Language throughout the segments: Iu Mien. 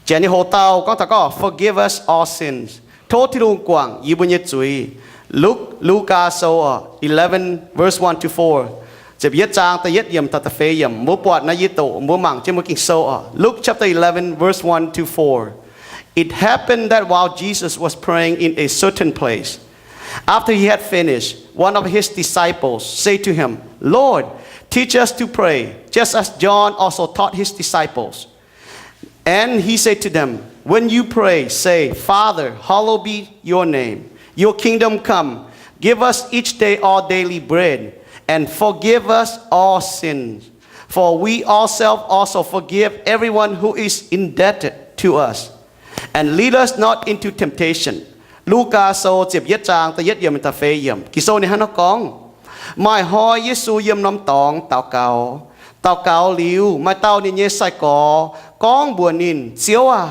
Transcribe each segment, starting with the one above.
Janx nyei hoc-dauh gorngv taux gorngv, Forgive us all sins. Tov Tin-Hungh guangc yie mbuo nyei zuiz. Lugaa sou eleven verse one to four, ziepc yietv zaang da'yietv yiemc taux da'feix yiemc. Mbuo buatc naaiv, yie doqc mbuo mangc jienv mbuo Ging-Sou oc. Luke chapter eleven, verse one to four. It happened that while Jesus was praying in a certain place, after he had finished, one of his disciples said to him, Lord, teach us to pray, just as John also taught his disciples. And he said to them, When you pray, say, Father, hallowed be your name. Your kingdom come. Give us each day our daily bread. And forgive us our sins, for we ourselves also forgive everyone who is indebted to us. And lead us not into temptation. Lugaa sou ziepc yietv zaang da'yietv yiemc taux feix yiemc. Ging-Sou ninh hnangv naaiv gorngv, Maaih hnoi Yesu yiem norm dorngx daux gaux. Daux gaux liuz, maaih dauh ninh nyei sai-gorx gorngv mbuox ninh, Ziouv aah!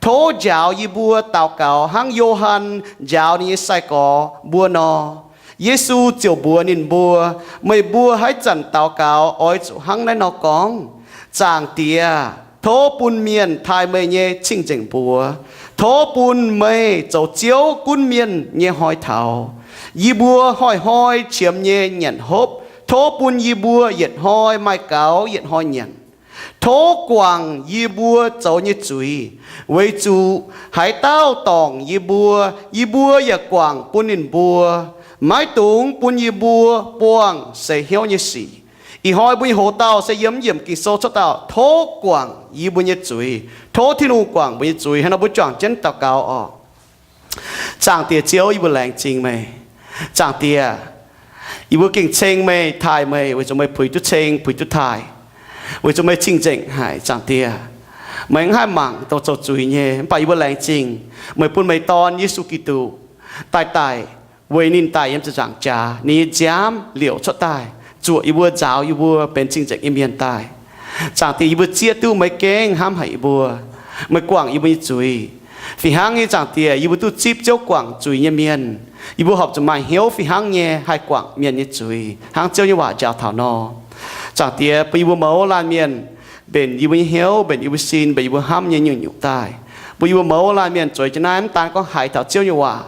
Tov njaaux yie mbuo daux gaux hnangv Yo^han njaaux ninh nyei sai-gorx mbuo nor. Yesu ziouc mbuox ninh mbuo, Meih mbuo haaix zanc daux gaux oix zuqc hnangv naaiv nor gorngv, Zaangc Diex, tov bun mienh taaih meih nyei cing-nzengc mbuox. Tov bun meih zoux Ziouv gunv mienh nyei hnoi taux. Yie mbuo hnoi-hnoi qiemx nyei nyanc hopv, tov bun yie mbuo yietc hnoi maaih gaux yietc hnoi nyanc. Tov guangc yie mbuo zoux nyei zuiz, weic zuqc haaix dauh dorngc yie mbuo, yie mbuo yaac guangc bun ninh mbuo. Maiv dungx bun yie mbuo buangh seix hnyouv nyei sic. Ih hnoi mbuo nyei hoc-dauh se yiem yiemc Ging-Sou cuotv dauh, Tov guangc yie mbuo nyei zuiz. Tov Tin-Hungh guangc mbuo nyei zuiz. Hnangv nor mbuo juangc jienv daux gaux oc. Zaangc Diex Ziouv, yie mbuo laengz zingh meih. Zaangc Diex, yie mbuo gengh ceng meih, taaih meih, weic zuqc meih puix duqv ceng, puix duqv taaih, weic zuqc meih cing-nzengc haic. Zaangc Diex, meih mv haih mangc dongh zoux zuiz nyei, mv baac yie mbuo laengz zingh meih bun meih Dorn, Yesu Giduc, daaih daic, weic ninh daic yiem ziepc nzaangc jaax, ninh nyei nziaamv liouc cuotv daaih, zuoqc yie mbuo, nzaaux yie mbuo benx cing-nzengc nyei mienh daaih. Zaangc Diex, yie mbuo zieqv duqv meih gengh hnamv haic yie mbuo. Meih guangc yie mbuo nyei zuiz. Fih hnangv nyei, Zaangc Diex, yie mbuo duqv zipv Ziouv guangc zuiz nyei mienh. Yie mbuo horpc zuqc maaih hnyouv fih hnangv nyei haih guangc mienh nyei zuiz, hnangv Ziouv nyei waac njaaux taux nor. Zaangc Diex, bun yie mbuo mouz laanh mienh mbenc yie mbuo nyei hnyouv, mbenc yie mbuo sin, mbenc yie mbuo hnamv nyei nyungc-nyungc daaih. Bun yie mbuo mouz laanh mienh zueiz jienv naaiv mv daan gorngv haiz taux Ziouv nyei waac,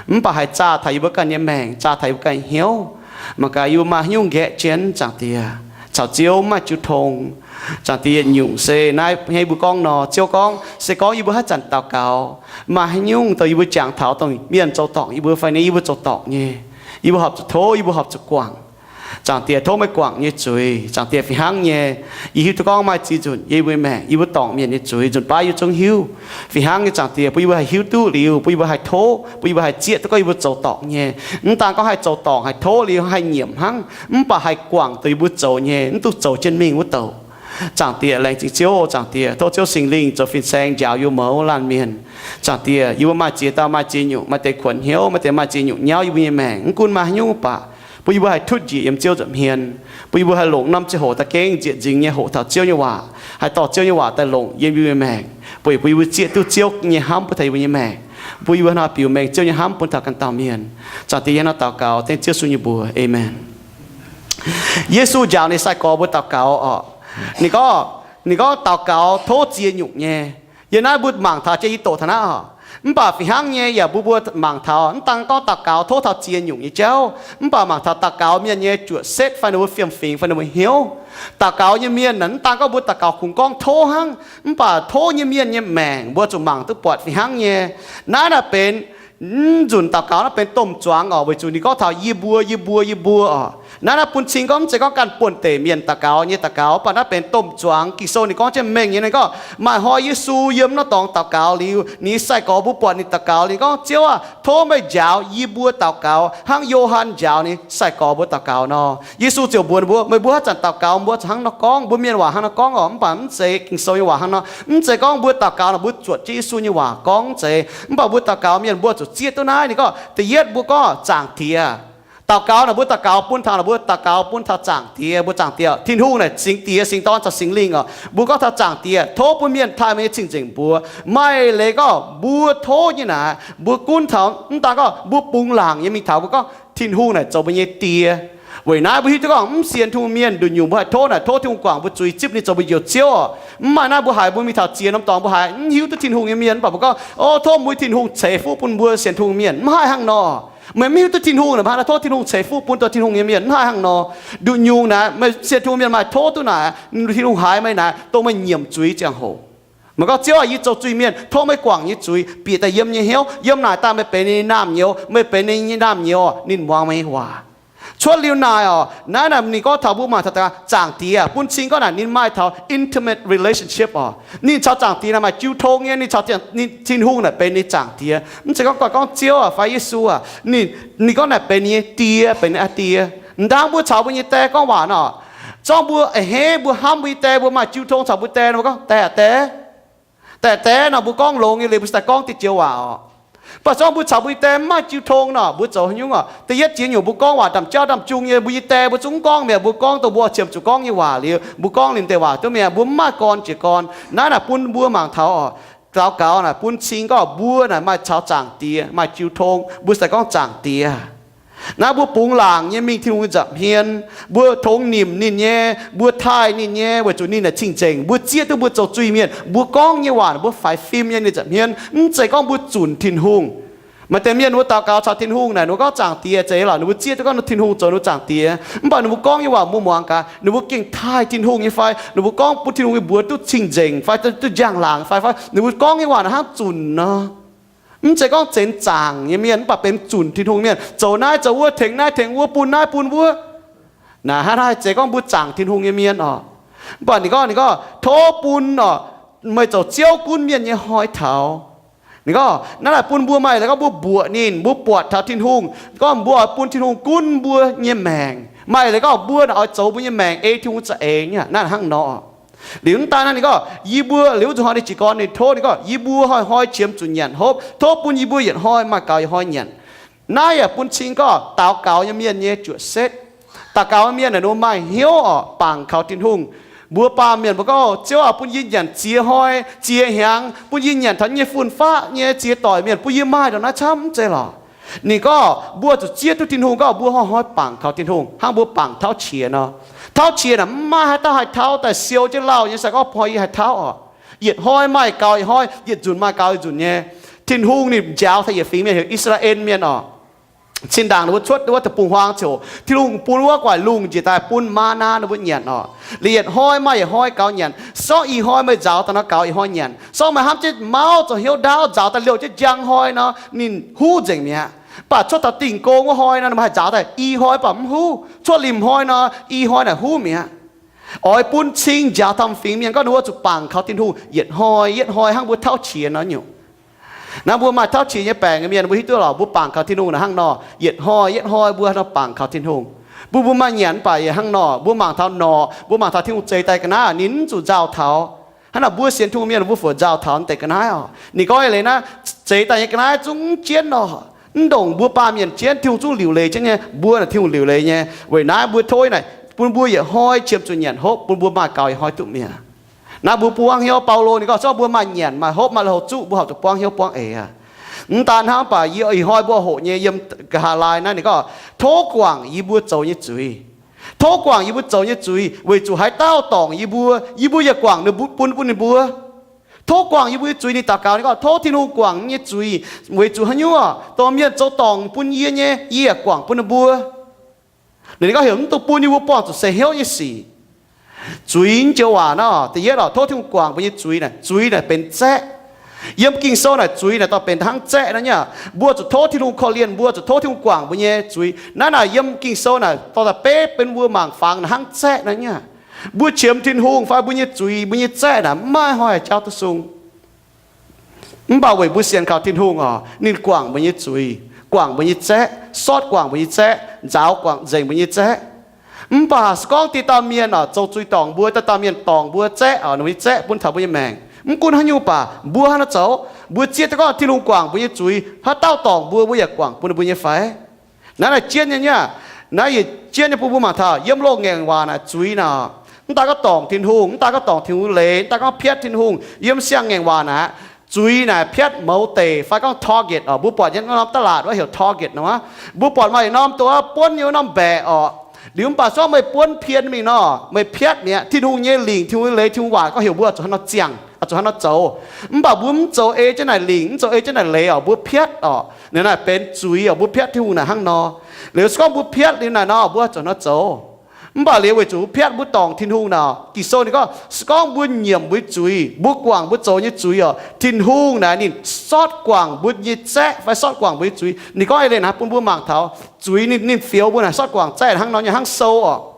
mv baac haih zaah taux yie mbuo ganh nyei maengc, zaah taux yie mbuo ganh nyei hnyouv. Mangc gaax yie mbuo maaih haaix nyungc nqaeqv jienv, Zaangc Diex, caux Ziouv mv maaih jiu tong. Zaangc Diex, yietc nyungc se naaiv hnangv yie mbuo gorngv nor, Ziouv gorngv, se gorngv yie mbuo haaix zanc daux gaux, maaih haaix nyungc dongh yie mbuo jangx taux dongh mienh zoux dorngc yie mbuo fai ninh yie mbuo zoux dorngc nyei, yie mbuo horpc zuqc tov, yie mbuo horpc zuqc guangc. Zaangc Diex, tov meih guangc nyei zuiz. Zaangc Diex, fih hnangv nyei, yie hiuv duqv gorngv maaih ziex nzunc yie mbuo nyei maengc, yie mbuo dorngc mienh nyei zuiz, nzunc baav yie zungv hiuv. Fih hnangv nyei, Zaangc Diex, bun yie mbuo haih hiuv duqv liuz, bun yie mbuo haih tov, bun yie mbuo haih zieqv duqv gorngv yie mbuo zoux dorngc nyei. Mv daan gorngv haih zoux dorngc, haih tov liuz, haih nyiemc hnangv, mv baac haih guangc dongh yie mbuo zoux nyei, mv dungx zoux jienv mingh wuov douc. Zaangc Diex, laengz zingh Ziouv oc. Zaangc Diex, tov Ziouv Singx Lingh zoux fin-saeng njaaux yie mbuo mouz laanh mienh. Zaangc Diex, yie mbuo maaih ziex dauh maaih ziex nyungc, maaih deix kuonx hnyouv, maaih deix maaih ziex nyungc nyauv yie mbuo nyei maengc. Mv gunv maaih haaix nyungc baac, bun yie mbuo haih tutv njiec yiem Ziouv nza'hmien. Bun yie mbuo haih longc norm ziangh hoc daaih gengh nzieqc nzingx nyei hoqc taux Ziouv nyei waac, haih dorh Ziouv nyei waac daaih longc yiem yie mbuo nyei maengc, bun yie mbuo zieqv duqv Ziouv nyei hnamv bun taux yie mbuo nyei maengc, bun yie mbuo hnangv biux mengh Ziouv nyei hnamv bun taux ganh dauh mienh. Zaangc Diex, yie hnangv naaiv daux gaux dengv Ziouv Yesu nyei mbuox. Aamen. Yesu njaaux ninh sai-gorx mbuo daux gaux oc. Ninh gorngv, ninh gorngv daux gaux tov ziex nyungc nyei. Yiem naaiv mbuo mangc taux jienv yie doqc taux naaiv oc. Mv baac fih hnangv nyei yaac mbuo mbuo mangc taux, mv daan gorngv daux gaux tov taux ziex nyungc nyei jauv, mv baac mangc taux daux gaux mienh nyei juoqc setv fai ninh mbuo fiem-fingx fai ninh mbuo hnyouv. Daux gaux nyei mienh naaic, mv daan gorngv mbuo daux gaux kungx gorngv tov hnangv, mv baac tov nyei mienh nyei maengc mbuo zuqc mangc duqv buatc fih hnangv nyei. Naaiv naaic benx, mv nzunc daux gaux naaiv benx domh zuangx oc, weic zuqc ninh gorngv taux yie mbuo, yie mbuo, yie mbuo oc. Naaiv naaiv bun cing gorngv mv zeiz gorngv ganh buonv deic mienh daux gaux nyei daux gaux, mv baac naaiv benx domh zuangx. Ging-Sou ninh gorngv jienv mengh nyei, ninh gorngv, Maaih hnoi Yesu yiem norm dorngx daux gaux liuz, ninh nyei sai-gorx mbuo buatc ninh daux gaux, ninh gorngv, Ziouv aah, tov meih njaaux yie mbuo daux gaux hnangv Yo^han njaaux ninh sai-gorx mbuo daux gaux nor. Yesu ziouc mbuox ninh mbuo, Meih mbuo haaix zanc daux gaux, mbuo zuqc hnangv nor gorngv. Mbuo mienh waac hnangv nor gorngv oc, mv baac mv zeiz Ging-Sou nyei waac hnangv nor. Mv zeiz gorngv mbuo daux gaux naaic mbuo zuotc jienv Yesu nyei waac gorngv, mv zeiz. Mv baac mbuo daux gaux mienh mbuo zuqc zieqv duqv naaiv. Ninh gorngv, da'yietv mbuo gorngv, Zaangc Diex. Daux gaux naaic mbuo daux gaux bun taux, naaic mbuo daux gaux bun taux Zaangc Diex, mbuo Zaangc Diex, Tin-Hungh naaic Singx Diex, Singx Dorn caux Singx Lingh oc. Mbuo gorngv taux Zaangc Diex, tov bun mienh taaih meih nyei cing-nzengc mbuox. Maaih leiz gorngv mbuo tov nyei naaic, mbuo gunv taux, mv daan gorngv mbuo bungx laangc nyei mingh taux, mbuo gorngv Tin-Hungh naaic zoux mbuo nyei Die. Weic naaiv mbuo hiuv duqv gorngv mv sienx Tin-Hungh mienh nduqc nyungc mbuo haih tov naaic tov Tin-Hungh guangc mbuo zuiz, zipv ninh zoux mbuo njoux Ziouv oc. Mv maaih naaiv mbuo haiz mbuo mingh taux ziex norm dorngx mbuo haiz mv hiuv duqv Tin-Hungh nyei mienh mv baac mbuo gorngv, O, tov mbuo Tin-Hungh ceix fuqv bun mbuo sienx Tin-Hungh mienh. Mv haih hnangv nor. Meih mv hiuv duqv Tin-Hungh naaic, meih haaix nor tov Tin-Hungh ceix fuqv bun dongh Tin-Hungh nyei mienh? Mv haih hnangv nor. Nduqc nyungc naaic meih sienx Tin-Hungh mienh maaih tov duqv naaic, Tin-Hungh haiz meih naaic dongh meih nyiemc zuiz ziangh hoc. Meih gorngv, Ziouv aah, yie zoux zuiz mienh, tov meih guangc nyei zuiz, bieqc daaih yiem nyei hnyouv. Yiem naaic daaih meih benx ninh nyei naamh nyouz, meih benx ninh nyei naamh nyouz, ninh muangx meih nyei waac. Cuotv liuz naaic oc, naaiv naaic ninh gorngv taux mbuo mangc taux Zaangc Diex bun cing gorngv naaic ninh maaih taux intimate relationship oc. Ninh caux Zaangc Diex naaic maaih jiu tong nyei, ninh caux Tin-Hungh naaic benx ninh Zaangc Diex. Mv zeiz gorngv gorngv Ziouv aah fai Yesu aah. Ninh gorngv naaic benx ninh nyei Die, benx ninh aa Die. M'dangv mbuo caux mbuo nyei die gorngv waac nor, zorngv mbuo a'hneiv mbuo hnamv mbuo nyei die, mbuo maaih jiu tong caux mbuo die nor, mbuo gorngv, Die, die, die, die nor, mbuo gorngv longx nyei liuz mbuo daaih gorngv diuh joux waac oc. Mv baac zorngv mbuo caux mbuo nyei die mv maaih jiu tong nor, mbuo zoux haaix nyungc oc? Da'yietv jiex nyungc mbuo gorngv waac ndamc jauv ndamc jung nyei, mbuo nyei die mbuo zungv mv gorngv mi'aqv. Mbuo gorngv dongh mbuo qiemx zuqc gorngv nyei waac liuz, mbuo gorngv ninh deix waac duqv mi'aqv. Mbuo mv maaih gorn jiex gorn. Naaiv naaic bun mbuo mangc taux oc, daux gaux naaic bun cing gorngv mbuo naaic maaih caux Zaangc Diex maaih jiu tong, mbuo se gorngv Zaangc Diex. Naaiv mbuo bungx laangc nyei mingh Tin-Hungh nyei nza'hmien, mbuo tongx nimc ninh nyei, mbuo taaih ninh nyei weic zuqc ninh naaic cing-nzengc. Mbuo zieqv duqv mbuo zoux zuiz-mienh, mbuo gorngv nyei waac mbuo faix fim nyei ninh nza'hmien. Mv zeiz gorngv mbuo zunc Tin-Hungh. Maaih deix mienh mbuo daux gaux caux Tin-Hungh naaic, ninh mbuo gorngv Zaangc Diex zeiz lorqc, ninh mbuo zieqv duqv gorngv Tin-Hungh zoux ninh mbuo Zaangc Diex, mv baac ninh mbuo gorngv nyei waac mbuo muangx gaax, ninh mbuo gengh taaih Tin-Hungh nyei fai? Ninh mbuo gorngv bun Tin-Hungh nyei mbuox duqv cing-nzengc fai, duqv njang-laangc fai, fai ninh mbuo gorngv nyei waac naaic hnangv zunc nor? Mv zeiz gorngv zenx zaangc nyei mienh, mv baac benx zunc Tin-Hungh mienh, zoux naaiv zoux wuov, tengx naaiv tengx wuov, bun naaiv bun wuov. Naaic hnangv naaiv zeiz gorngv mbuo zaangc Tin-Hungh nyei mienh oc. Mv baac ninh gorngv, ninh gorngv, Tov bun oc, meih zoux Ziouv gunv mienh nyei hnoi taux. Ninh gorngv naaiv naaic bun mbuo maaih leiz gorngv mbuo mbuoqc ninh, mbuo buatc taux Tin-Hungh, gorngv mbuo oix bun Tin-Hungh gunv mbuo nyei maengc. Maaih leiz gorngv mbuo naaic oix zoux mbuo nyei maengc ei Tin-Hungh za'eix nyei. Naaiv hnangv nor. Liuz mv daan naaiv ninh gorngv, yie mbuo, liuz wuov nzunc hnoi ninh jiez gorn ninh tov, ninh gorngv, yie mbuo hnoi-hnoi qiemx zuqc nyanc hopv. Tov bun yie mbuo yietc hnoi maaih gaux yietc hnoi nyanc. Naaiv yaac bun cing gorngv daux gaux nyei mienh nyei juoqc setv. Daux gaux nyei mienh naaic ninh mbuo maaih hnyouv oc, bangc kaux Tin-Hungh. Mbuo baamh mienh mbuo gorngv, Ziouv aah, bun yie nyanc ziex hnoi ziex hnyangx, bun yie nyanc taux nyei fun-faqv nyei ziex doic mienh, bun yie maaih ndongc naaiv camv, mv zeiz lorqc. Ninh gorngv mbuo zuqc zieqv duqv Tin-Hungh, gorngv mbuo hnoi-hnoi bangc kaux Tin-Hungh hnangv mbuo bangc tauv qiex nor. Tauv qiex naaic mv maaih haaix dauh haih tauv daaih siou jienv lauh nyei, se gorngv hnoi yie haih tauv oc. Yietc hnoi maaih gaux yietc hnoi, yietc nzunc maaih gaux yietc nzunc nyei. Tin-Hungh ninh njaaux taux yietc fingx mienh heuc I^saa^laa^en Mienh oc. Cin-ndaangc ninh mbuo cuotv wuov deic-bung-huaang ziouc Tin-Hungh bun wuov gu'nguaaic lungh njiec daaih bun maa^naa ninh mbuo nyanc oc. Liuz yietc hnoi maaih yietc hnoi gaux nyanc. Sortv i hnoi meih nzaaux daaih nor gaux i hnoi nyanc. Sortv meih hnamv jienv mauv zoux hnyouv ndaauv nzaaux daaih liouh jienv njang hnoi nor, ninh huv nzengc mi'aqv. Mv baac cuotv taux dingh gong wuov hnoi nor, meih haih nzaaux daaih i hnoi mv baac mv huv. Cuotv limh hnoi nor, i hnoi naaic huv mi'aqv. Oix bun cing njaaux taux fingx mienh gorngv ninh mbuo zuqc bangc kaux Tin-Hungh yietc hnoi yietc hnoi hnangv mbuo tauv qiex nor nyungc. Naaiv mbuo maaih tauv qiex nyei baengc nyei mienh mbuo hiuv duqv lorqc, mbuo bangc kaux Tin-Hungh naaic hnangv nor, yietc hnoi yietc hnoi mbuo nor bangc kaux Tin-Hungh. Mbuo, mbuo maaih nyanc mv baac yie hnangv nor, mbuo mangc taux norqc, mbuo mangc taux Tin-Hungh zeix daaih ga'naaiv, ninh mv zuqc nzauh taux. Hnangv naaic mbuo sienx Tin-Hungh mienh mbuo fuoqc nzauh taux deix ga'naaiv oc. Ninh gorngv eix leiz naaiv, zeix daaih nyei ga'naaiv zungv jienv oc. Mv ndongc mbuo baamh mienh jienv, Tin-Hungh zungv liuc leiz jienv nyei, mbuo naaic Tin-Hungh liuc leiz nyei. Weic naaiv mbuo tov naaic bun mbuo yietc hnoi qiemx zuqc nyanc hopv, bun mbuo maaih gaux yietc hnoi duqv mi'aqv. Naaiv mbuo buangv hnyouv, Baulo ninh gorngv zorqv mbuo maaih nyanc maaih hopv maaih lui-houx zuqv, mbuo horpc zuqc buangv hnyouv buangv eix aqv. Mv daan hnangv, mv baac yie ih hnoi mbuo hoqc nyei yiem Gaa^haa^laa naaiv ninh gorngv, tov guangc yie mbuo zoux nyei zuiz. Tov guangc yie mbuo zoux nyei zuiz, weic zuqc haaix dauh dorngc yie mbuo, yie mbuo yaac guangc ninh mbuo, bun bun ninh mbuo. Tov guangc yie mbuo nyei zuiz. Ninh daux gaux ninh gorngv, tov Tin-Hungh guangc yie nyei zuiz, weic zuqc haaix nyungc, dongh mienh zoux dorngc bun yie nyei, yie yaac guangc bun ninh mbuo. Ninh gorngv heuc mv dungx bun yie mbuo buangh zuqc seix hnyouv nyei sic. Zuiz joux waac nor, da'yietv oc, tov Tin-Hungh guangc mbuo nyei zuiz naaic. Zuiz naaic benx zaeqv. Yiem Ging-Sou naaic zuiz naaic dorh benx hnangv zaeqv nor nyei. Mbuo zuqc tov Tin-Hungh korv-lienh, mbuo zuqc tov Tin-Hungh guangc mbuo nyei zuiz. Naaiv naaic yiem Ging-Sou naaic dorh daaih beiv benx mbuo mangc fangx naaic hnangv zaeqv nor nyei. Mbuo qiemx Tin-Hungh fai mbuo nyei zuiz, mbuo nyei zaeqv naaic mv maaih hnoi haih jauv duqv sung. Mv baac weic mbuo sienx kaux Tin-Hungh oc, ninh guangc mbuo nyei zuiz, guangc mbuo nyei zaeqv, sortv guangc mbuo nyei zaeqv, nzaaux guangc nzengc mbuo nyei zaeqv. Mv baac se gorngv dieh dauh mienh oc zoux zuiz dorngc mbuo, dauh dauh mienh dorngc mbuo zaeqv oc, ninh mbuo nyei zaeqv bun taux mbuo nyei maengc. Mv gunv haaix nyungc baac mbuo hnangv naaiv zoux, mbuo zieqv duqv gorngv Tin-Hungh guangc mbuo nyei zuiz, haaix dauh dorngc mbuo, mbuo yaac guangc bun ninh mbuo nyei fai? Naaiv naaic jienv nyei nyei. Naaiv yietc jienv nyei bun mbuo mangc taux yiem loz-ngaengc waac naaic zuiz naaic, mv daaih gorngv dorngc Tin-Hungh, mv daaih gorngv dorngc Tin-Hungh leiz, mv daaih gorngv piatv Tin-Hungh. Yiem siang-ngaengc waac naaic, zuiz naaic piatv mouz deic fai gorngv target oc. Mbuo buatc nyei norm ตลาด wuov heuc target nor, mbuo buatc maaih yietc norm dongh buonv nyei wuov norm mbaeqc oc. Liuz mv baac se gorngv meih buonv pien mingh nor, meih piatv mi'aqv. Tin-Hungh nyei lingc, Tin-Hungh nyei leiz, Tin-Hungh waac gorngv heuc mbuo zuqc haaix nor ziangh, zuqc haaix nor zoux. Mv baac mbuo mv zoux ei jienv naaic lingc, mv zoux ei jienv naaic leiz oc, mbuo piatv oc, ninh naaic benx zuiz oc, mbuo piatv Tin-Hungh naaic hnangv nor. Liuz se gorngv mbuo piatv liuz naaic nor, mbuo zuqc hnangv nor zoux. Mv baac liuz weic zuqc mbuo piatv, mbuo dorngc Tin-Hungh nor. Ging-Sou ninh gorngv, se gorngv mbuo nyiemc mbuo nyei zuiz, mbuo guangc mbuo zoux nyei zuiz oc, Tin-Hungh naaic ninh sortv guangc mbuo nyei zaeqv fai sortv guangc mbuo nyei zuiz. Ninh gorngv eix leiz naaic bun mbuo mangc taux zuiz ninh, ninh fioux mbuo naaic sortv guangc zaeqv hnangv nor nyei, hnangv sou oc.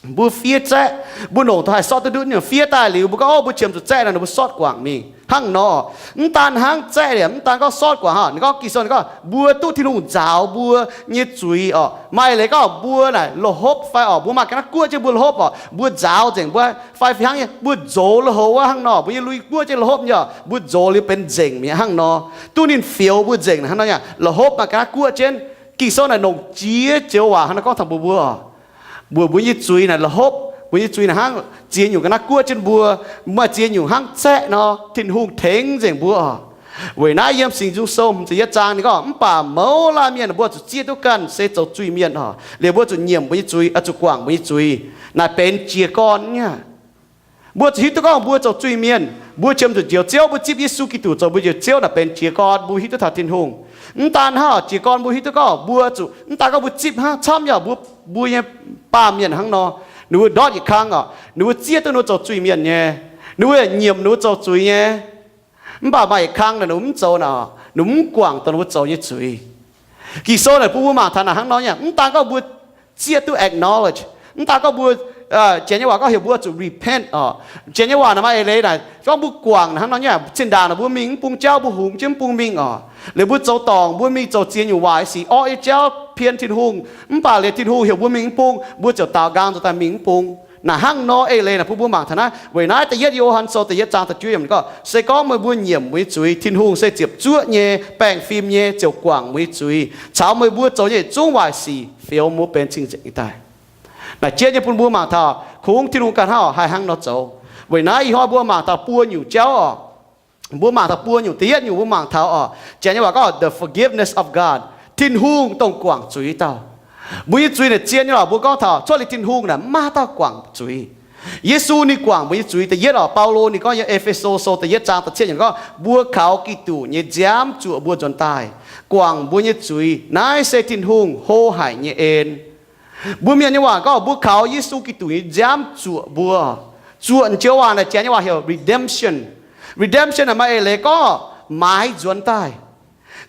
Mbuo fiev zaeqv, mbuo longc taux haih sortv duqv ndutv nyei, fiev daaih liuz mbuo gorngv, Ov, mbuo qiemx zuqc zaeqv naaic, ninh mbuo sortv guangc mingh hnangv nor. Mv daan hnangv zaeqv liuz, mv daan gorngv sortv guangc hnangv. Ninh gorngv Ging-Sou ninh gorngv mbuo duqv Tin-Hungh nzaaux mbuo nyei zuiz oc. Maaih leiz gorngv mbuo naaic la'hopv fai oc, mbuo maaih ga'naaiv guoqv jienv mbuo la'hopv oc, mbuo nzaaux nzengc mbuo, fai fih hnangv nyei mbuo nzox la'hopv wuov hnangv nor, mbuo nyei lui guoqv jienv la'hopv nyei oc, mbuo nzox liuz benx nzengc mi'aqv hnangv nor. Duqv ninh fioux mbuo nzengc hnangv nor nyei, la'hopv maaih ga'naaiv guoqv jienv. Ging-Sou naaic longc jiex joux waac hnangv nor gorngv taux mbuo mbuo oc. Mbuo, mbuo nyei zuiz naaic la'hopv, mbuo nyei zuiz naaic hnangv ziex nyungc ga'naaiv guoqv jienv mbuo, maaih ziex nyungc hnangv zaeqv nor, Tin-Hungh tengx nzengc mbuo oc. Weic naaiv yiem Singx Nzung Sou hmz ziepc yietv zaang ninh gorngv, mv baac mouz laanh mienh mbuo zuqc zieqv duqv ganh se zoux zuiz-mienh oc. Liuz mbuo zuqc nyiemc mbuo nyei zuiz, oix zuqc guangc mbuo nyei zuiz, naaic benx jiez gorn nyei. Mbuo zuqc hiuv duqv gorngv mbuo zoux zuiz-mienh, mbuo qiemx zuqc njoux Ziouv, mbuo zipv Yesu Giduc zoux mbuo njoux Ziouv naaic benx jiez gorn mbuo hiuv duqv taux Tin-Hungh. Mv daan hnangv, jiez gorn mbuo hiuv duqv gorngv mbuo zuqc, mv daan gorngv mbuo zipv hnangv camv yaac mbuo, mbuo nyei baamh mienh hnangv nor, ninh mbuo ndortv yietc kang oc, ninh mbuo zieqv duqv ninh mbuo zoux zuiz-mienh nyei, ninh mbuo nyiemc ninh mbuo zoux zuiz nyei. Mv baac maaih yietc kang naaic ninh mbuo mv zoux naaic, ninh mbuo mv guangc dongh ninh mbuo zoux nyei zuiz. Ging-Sou naaic bun mbuo mangc taux naaic hnangv nor nyei, mv daan gorngv mbuo zieqv duqv acknowledge, mv daan gorngv mbuo, janx nyei waac gorngv heuc mbuo zuqc repent oc. Janx nyei waac naaic maaih eix leiz naaic gorngv mbuo guangc naaic hnangv nor nyei, zinh ndaangc naaic mbuo mingh mv bung jauv, mbuo hungx jienv mv bung mingh oc. Liuz mbuo zoux dorngc, mbuo mingh zoux ziex nyungc waaic sic, orqv nyei jauv pien Tin-Hungh. Mv baac liuz Tin-Hungh heuc mbuo mingh mv bung, mbuo ziouc daaux nqaang nzuonx daaih mingh mv bung. Naaic hnangv nor eix leiz naaic bun mbuo mangc taux naaiv. Weic naaiv da'yietv Yo^han Sou da'yietv zaang da'juov yiemc ninh gorngv, se gorngv meih mbuo nyiemc mbuo nyei zuiz, Tin-Hungh se ziepc zuoqv nyei, baengh fim nyei, ziouc guangc mbuo nyei zuiz caux meih mbuo zoux nyei yietc zungv waaic sic, fioux mbuo benx cing-nzengc nyei daaih. Naaic jienv nyei bun mbuo mangc taux kungx Tin-Hungh ganh hnangv haaix hnangv nor zoux. Weic naaiv ih hnoi mbuo mangc taux buo nyungc jauv oc. Mbuo mangc taux buo nyungc. Da'yietv nyungc mbuo mangc taux oc, janx nyei waac gorngv the forgiveness of God, Tin-Hungh dongh guangc zuiz dauh. Mbuo nyei zuiz naaic zien nyei lorqc. Mbuo gorngv taux cuotv liuz Tin-Hungh naaic maiv maaih dauh guangc zuiz. Yesu ninh guangc mbuo nyei zuiz. Da'yietv oc, Baulo ninh gorngv yiem E^fe^so Sou da'yietv zaang da'cietv yiemc gorngv, mbuo kaux Giduc nyei nziaamv zuoqc mbuo nzuonx daaih, guangc mbuo nyei zuiz. Naaiv se Tin-Hungh hlo haic nyei en. Mbuo mienh nyei waac gorngv mbuo kaux Yesu Giduc nyei nziaamv zuoqc mbuo. Zuoqc joux waac naaic janx nyei waac heuc redemption. Redemption naaic maaih eix leiz gorngv maaiz nzuonx daaih.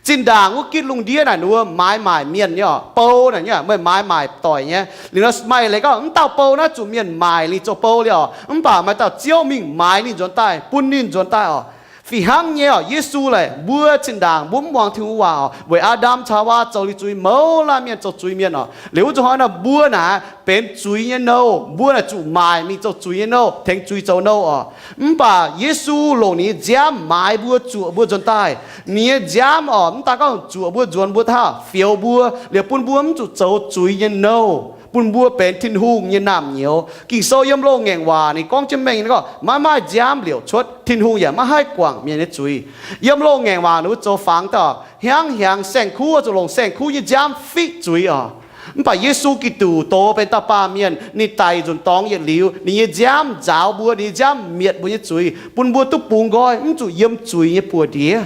Zinh ndaangc wuov gitv lungh ndiev naaic ninh mbuo maaiz maaic mienh nyei oc, bou naaic nyei, meih maaiz maaic doic nyei. Liuz nor maaih eix leiz gorngv mv dauh bou naaiv zuqc mienh maaic ninh zoux bou liuz oc, mv baac maaih dauh Ziouv mingh maaiz ninh nzuonx daaih, bun ninh nzuonx daaih oc. Fih hnangv nyei oc, Yesu laaic mbuo zinh ndaangc mbuo mv muangx Tin-Hungh waac oc, weic Aa^ndam caux Haawaa zoux liuz zuiz, mouz laanh mienh zoux zuiz mienh oc. Liuz wuov zuqc hnoi nor mbuo naaic benx zuiz nyei nouh, mbuo naaic zuqc maaic mingh zoux zuiz nyei nouh, tengx zuiz zoux nouh oc. Mv baac Yesu longc ninh nyei nziaamv maaiz mbuo, zuoqc mbuo nzuonx daaih. Ninh nyei nziaamv oc, mv daan gorngv zuoqc mbuo nzuonx mbuo daaih, fioux mbuo liuz bun mbuo mv zuqc zoux zuiz nyei nouh, bun mbuo benx Tin-Hungh nyei naamh nyouz. Ging-Sou yiem loz-ngaengc waac ninh gorngv jienv mengh gorngv, maiv maaih nziaamv liouc cuotv, Tin-Hungh yaac maiv haih guangc mienh nyei zuiz. Yiem loz-ngaengc waac ninh mbuo zoux fangx dauh hiaangx hiaangx saeng-kuv zuqc longc saeng-kuv nyei nziaamv fiqv zuiz oc. Mv baac Yesu Giduc doz benx dauh baamh mienh, ninh daic nzunc dorngx yietc liuz, ninh nyei nziaamv nzaaux mbuo, ninh nyei nziaamv mietc mbuo nyei zuiz, bun mbuo duqv bungx nqoi, mv zuqc yiem zuiz nyei buoz-ndiev.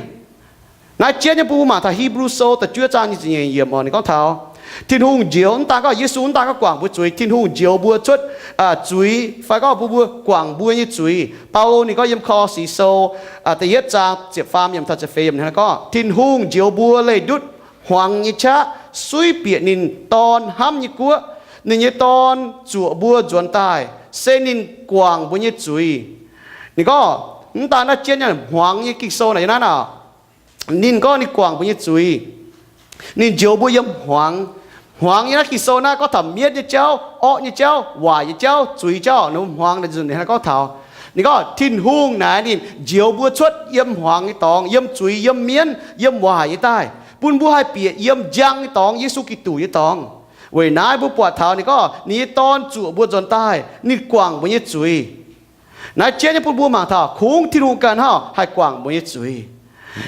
Naaiv jienv nyei bun mbuo mangc taux Hipv^lu Sou da'juov zaang nyic ziepc nyeic yiemc oc, ninh gorngv taux Tin-Hungh njoux, mv daan gorngv Yesu mv daan gorngv guangc mbuo zuiz, Tin-Hungh njoux mbuo cuotv zuiz fai gorngv bun mbuo guangc mbuo nyei zuiz. Baulo ninh gorngv yiem Ko^lo^si Sou da'yietv zaang ziepc faam yiemc taux ziepc feix yiemc ninh gorngv, Tin-Hungh njoux mbuo leih ndutv hmuangx nyei qaqv suiv bieqc ninh Dorn hnamv nyei guoqv. Ninh nyei Dorn zuoqc mbuo nzuonx daaih, se ninh guangc mbuo nyei zuiz. Ninh gorngv, mv daan naaiv jienv nyei hmuangx nyei Ging-Sou naaic yiem naaiv oc, ninh gorngv ninh guangc mbuo nyei zuiz. Ninh njoux mbuo yiem hmuangx. Hmuangx nyei naaiv Ging-Sou naaiv gorngv taux mienv nyei jauv, orqv nyei jauv, waaic nyei jauv, zuiz jauv, ninh hmuangx naaic nzunc ninh gorngv taux. Ninh gorngv Tin-Hungh naaic ninh njoux mbuo cuotv yiem hmuangx nyei dorngx, yiem zuiz, yiem mienv, yiem waaic nyei daaih, bun mbuo haih bieqc yiem njang nyei dorngx, Yesu Giduc nyei dorngx. Weic naaiv mbuo buatc taux ninh gorngv ninh nyei Dorn zuoqc mbuo nzuonx daaih, ninh guangc mbuo nyei zuiz. Naaiv jienv nyei bun mbuo mangc taux kungx Tin-Hungh ganh hnangv haih guangc mbuo nyei zuiz.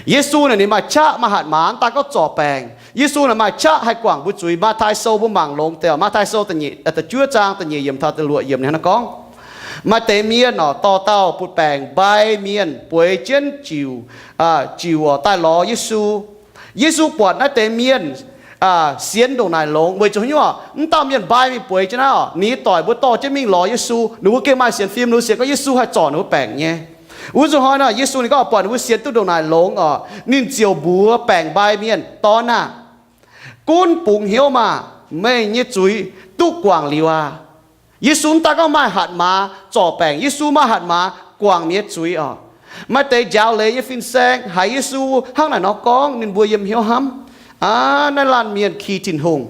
Yesu naaic ninh maaih qaqv maaih hatc maaz, mv daaih gorngv zorc baengc. Yesu naaic maaih qaqv haih guangc mbuo zuiz. Matv^taai Sou mbuo mangc longx deix, Matv^taai Sou da'nyeic, da'juov zaang da'nyeic yiemc taux da'luoqc yiemc ninh hnangv naaiv gorngv, maaih deix mienh oc, dorh dauh butv-baengc mbai mienh bueix jienv jiuc, jiuc oc daaih lorz Yesu. Yesu buatc naaiv deix mienh sienx ndongc naaic longx weic zuqc haaix nyungc oc, mv dauh mienh mbai mingh bueix jienv naaiv oc, ninh nyei doic mbuo dorh jienv mingh lorz Yesu, ninh mbuo gengh maaih sienx fim, ninh mbuo sienx gorngv Yesu haih zorc ninh mbuo baengc nyei. Wuov zuqc hnoi naaic Yesu ninh gorngv buatc ninh mbuo sienx duqv ndongc naaic longx oc, ninh ziouc mbuox baengc mbai mienh, Dorn aah! Gunv bungx hnyouv maah! Meih nyei zuiz duqv guangc liuz aqv. Yesu mv daaih gorngv maaih hatc maaz zorc baengc, Yesu maaih hatc maaz guangc mienh nyei zuiz oc. Maaih deix njaaux leiz nyei fin-saeng haiz Yesu hnangv naaic nor gorngv, ninh mbuo yiem hnyouv hnamv, Aav, naaiv laanh mienh ki Tin-Hungh.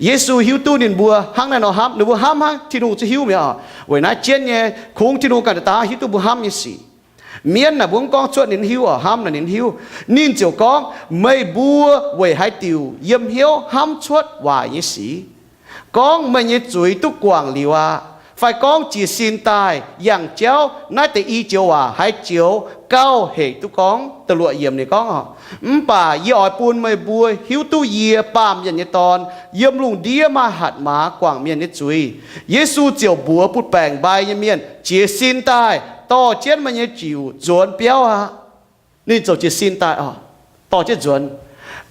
Yesu hiuv duqv ninh mbuo hnangv naaiv nor hnamv, ninh mbuo hnamv hnangv Tin-Hungh zuqc hiuv mi'aqv oc. Weic naaiv jienv nyei kungx Tin-Hungh ganh daaih hiuv duqv mbuo hnamv nyei sic. Mienv naaic mbuo mv gorngv cuotv ninh hiuv oc, hnamv naaic ninh hiuv. Ninh ziouc gorngv, Meih mbuo weic haaix diuc yiem hnyouv hnamv cuotv waaic nyei sic? Gorngv, Meih nyei zuiz duqv guangc liuz aqv, fai gorngv, Jiez sin daaih, yangh jauv, naaiv deix i joux waac haaix joux gauh hec duqv gorngv? Da'luoqc yiemc ninh gorngv oc, Mv baac yie oix bun meih mbuo hiuv duqv yie, Baamh Mienh nyei Dorn, yiem lungh ndiev maaih hatc maaz guangc mienh nyei zuiz. Yesu ziouc mbuox butv-baengc mbai nyei mienh, Jiez sin daaih, dorh jienv meih nyei jiuc nzuonx biauv aqv. Ninh ziouc jiez sin daaih oc, dorh jienv nzuonx.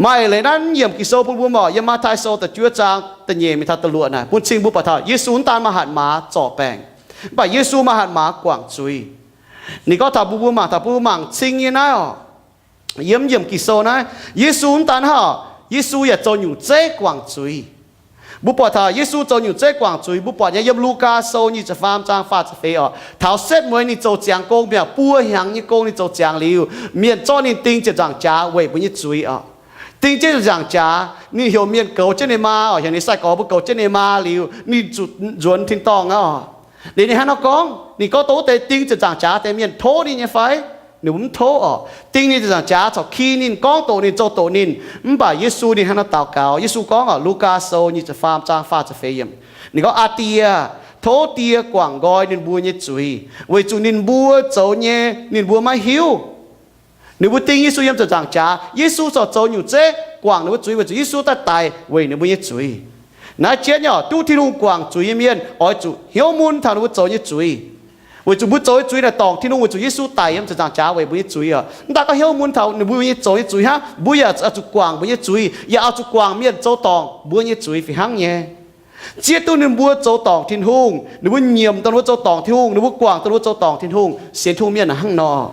Maaih eix leiz naaiv yiemc Ging-Sou bun mbuo mangc, yiem Matv^taai Sou da'juov zaang da'nyeic mingh taux da'luoqc naaic, bun cing mbuo buatc taux Yesu mv daan maaih hatc maaz zorc baengc, mv baac Yesu maaih hatc maaz guangc zuiz. Ninh gorngv taux bun mbuo mangc, taux bun mbuo mangc cing nyei naaiv oc, yiem yiemc Ging-Sou naaiv, Yesu mv daan hnangv oc, Yesu yaac zoux nyungc zeiv guangc zuiz. Mbuo buatc taux Yesu zoux nyungc zeiv guangc zuiz, mbuo buatc nyei yiem Lugaa Sou nyic ziepc faam zaang faah ziepc feix oc. Taux setv mueiz ninh zoux ziangx gong mi'aqv, buo hnyangx nyei gong ninh zoux ziangx liuz, mienh zorqv ninh ding ziepc nzaangc jaax weic mbuo nyei zuiz oc. Ding jienv ziepc nzaangc jaax, ninh heuc mienh goux jienv ninh maa oc, heuc ninh sai-gorx mbuo goux jienv ninh maa liuz, ninh zuqc nzuonx tin-dorngh aqv oc. Liuz ninh hnangv nor gorngv, ninh gorngv dongh wuov deix ding ziepc nzaangc jaax deix mienh tov ninh nyei fai? Ninh mbuo mv tov oc. Ding ninh ziepc nzaangc jaax corc ki ninh, gorngv doqc ninh, zoux doqc ninh. Mv baac Yesu ninh hnangv nor daux gaux. Yesu gorngv oc, Lugaa Sou nyic ziepc faam zaang faah ziepc feix yiemc, ninh gorngv, Aa Die, tov Die guangc nqoi ninh mbuo nyei zuiz, weic zuqc ninh mbuo zoux nyei ninh mbuo maiv hiuv. Ninh mbuo ding Yesu yiem ziepc nzaangc jaax, Yesu corc zoux nyungc zeiv guangc ninh mbuo zuiz weic zuqc Yesu daaih daic weic ninh mbuo nyei zuiz. Naaiv jienv nyei oc, duqv Tin-Hungh guangc zuiz nyei mienh oix zuqc hnyouv mun taux ninh mbuo zoux nyei zuiz. Weic zuqc mbuo zoux nyei zuiz naaic dorngc Tin-Hungh weic zuqc Yesu daic yiem ziepc nzaangc jaax weic mbuo nyei zuiz oc. Mv daan gorngv hnyouv mun taux ninh mbuo nyei zoux nyei zuiz hnangv, mbuo yaac oix zuqc guangc mbuo nyei zuiz, yaac oix zuqc guangc mienh zoux dorngc mbuo nyei zuiz fih hnangv nyei. Zieqv duqv ninh mbuo zoux dorngc Tin-Hungh, ninh mbuo nyiemc dongh ninh mbuo zoux dorngc Tin-Hungh, ninh mbuo guangc dongh ninh mbuo zoux dorngc Tin-Hungh, sienx Tin-Hungh mienh hnangv nor.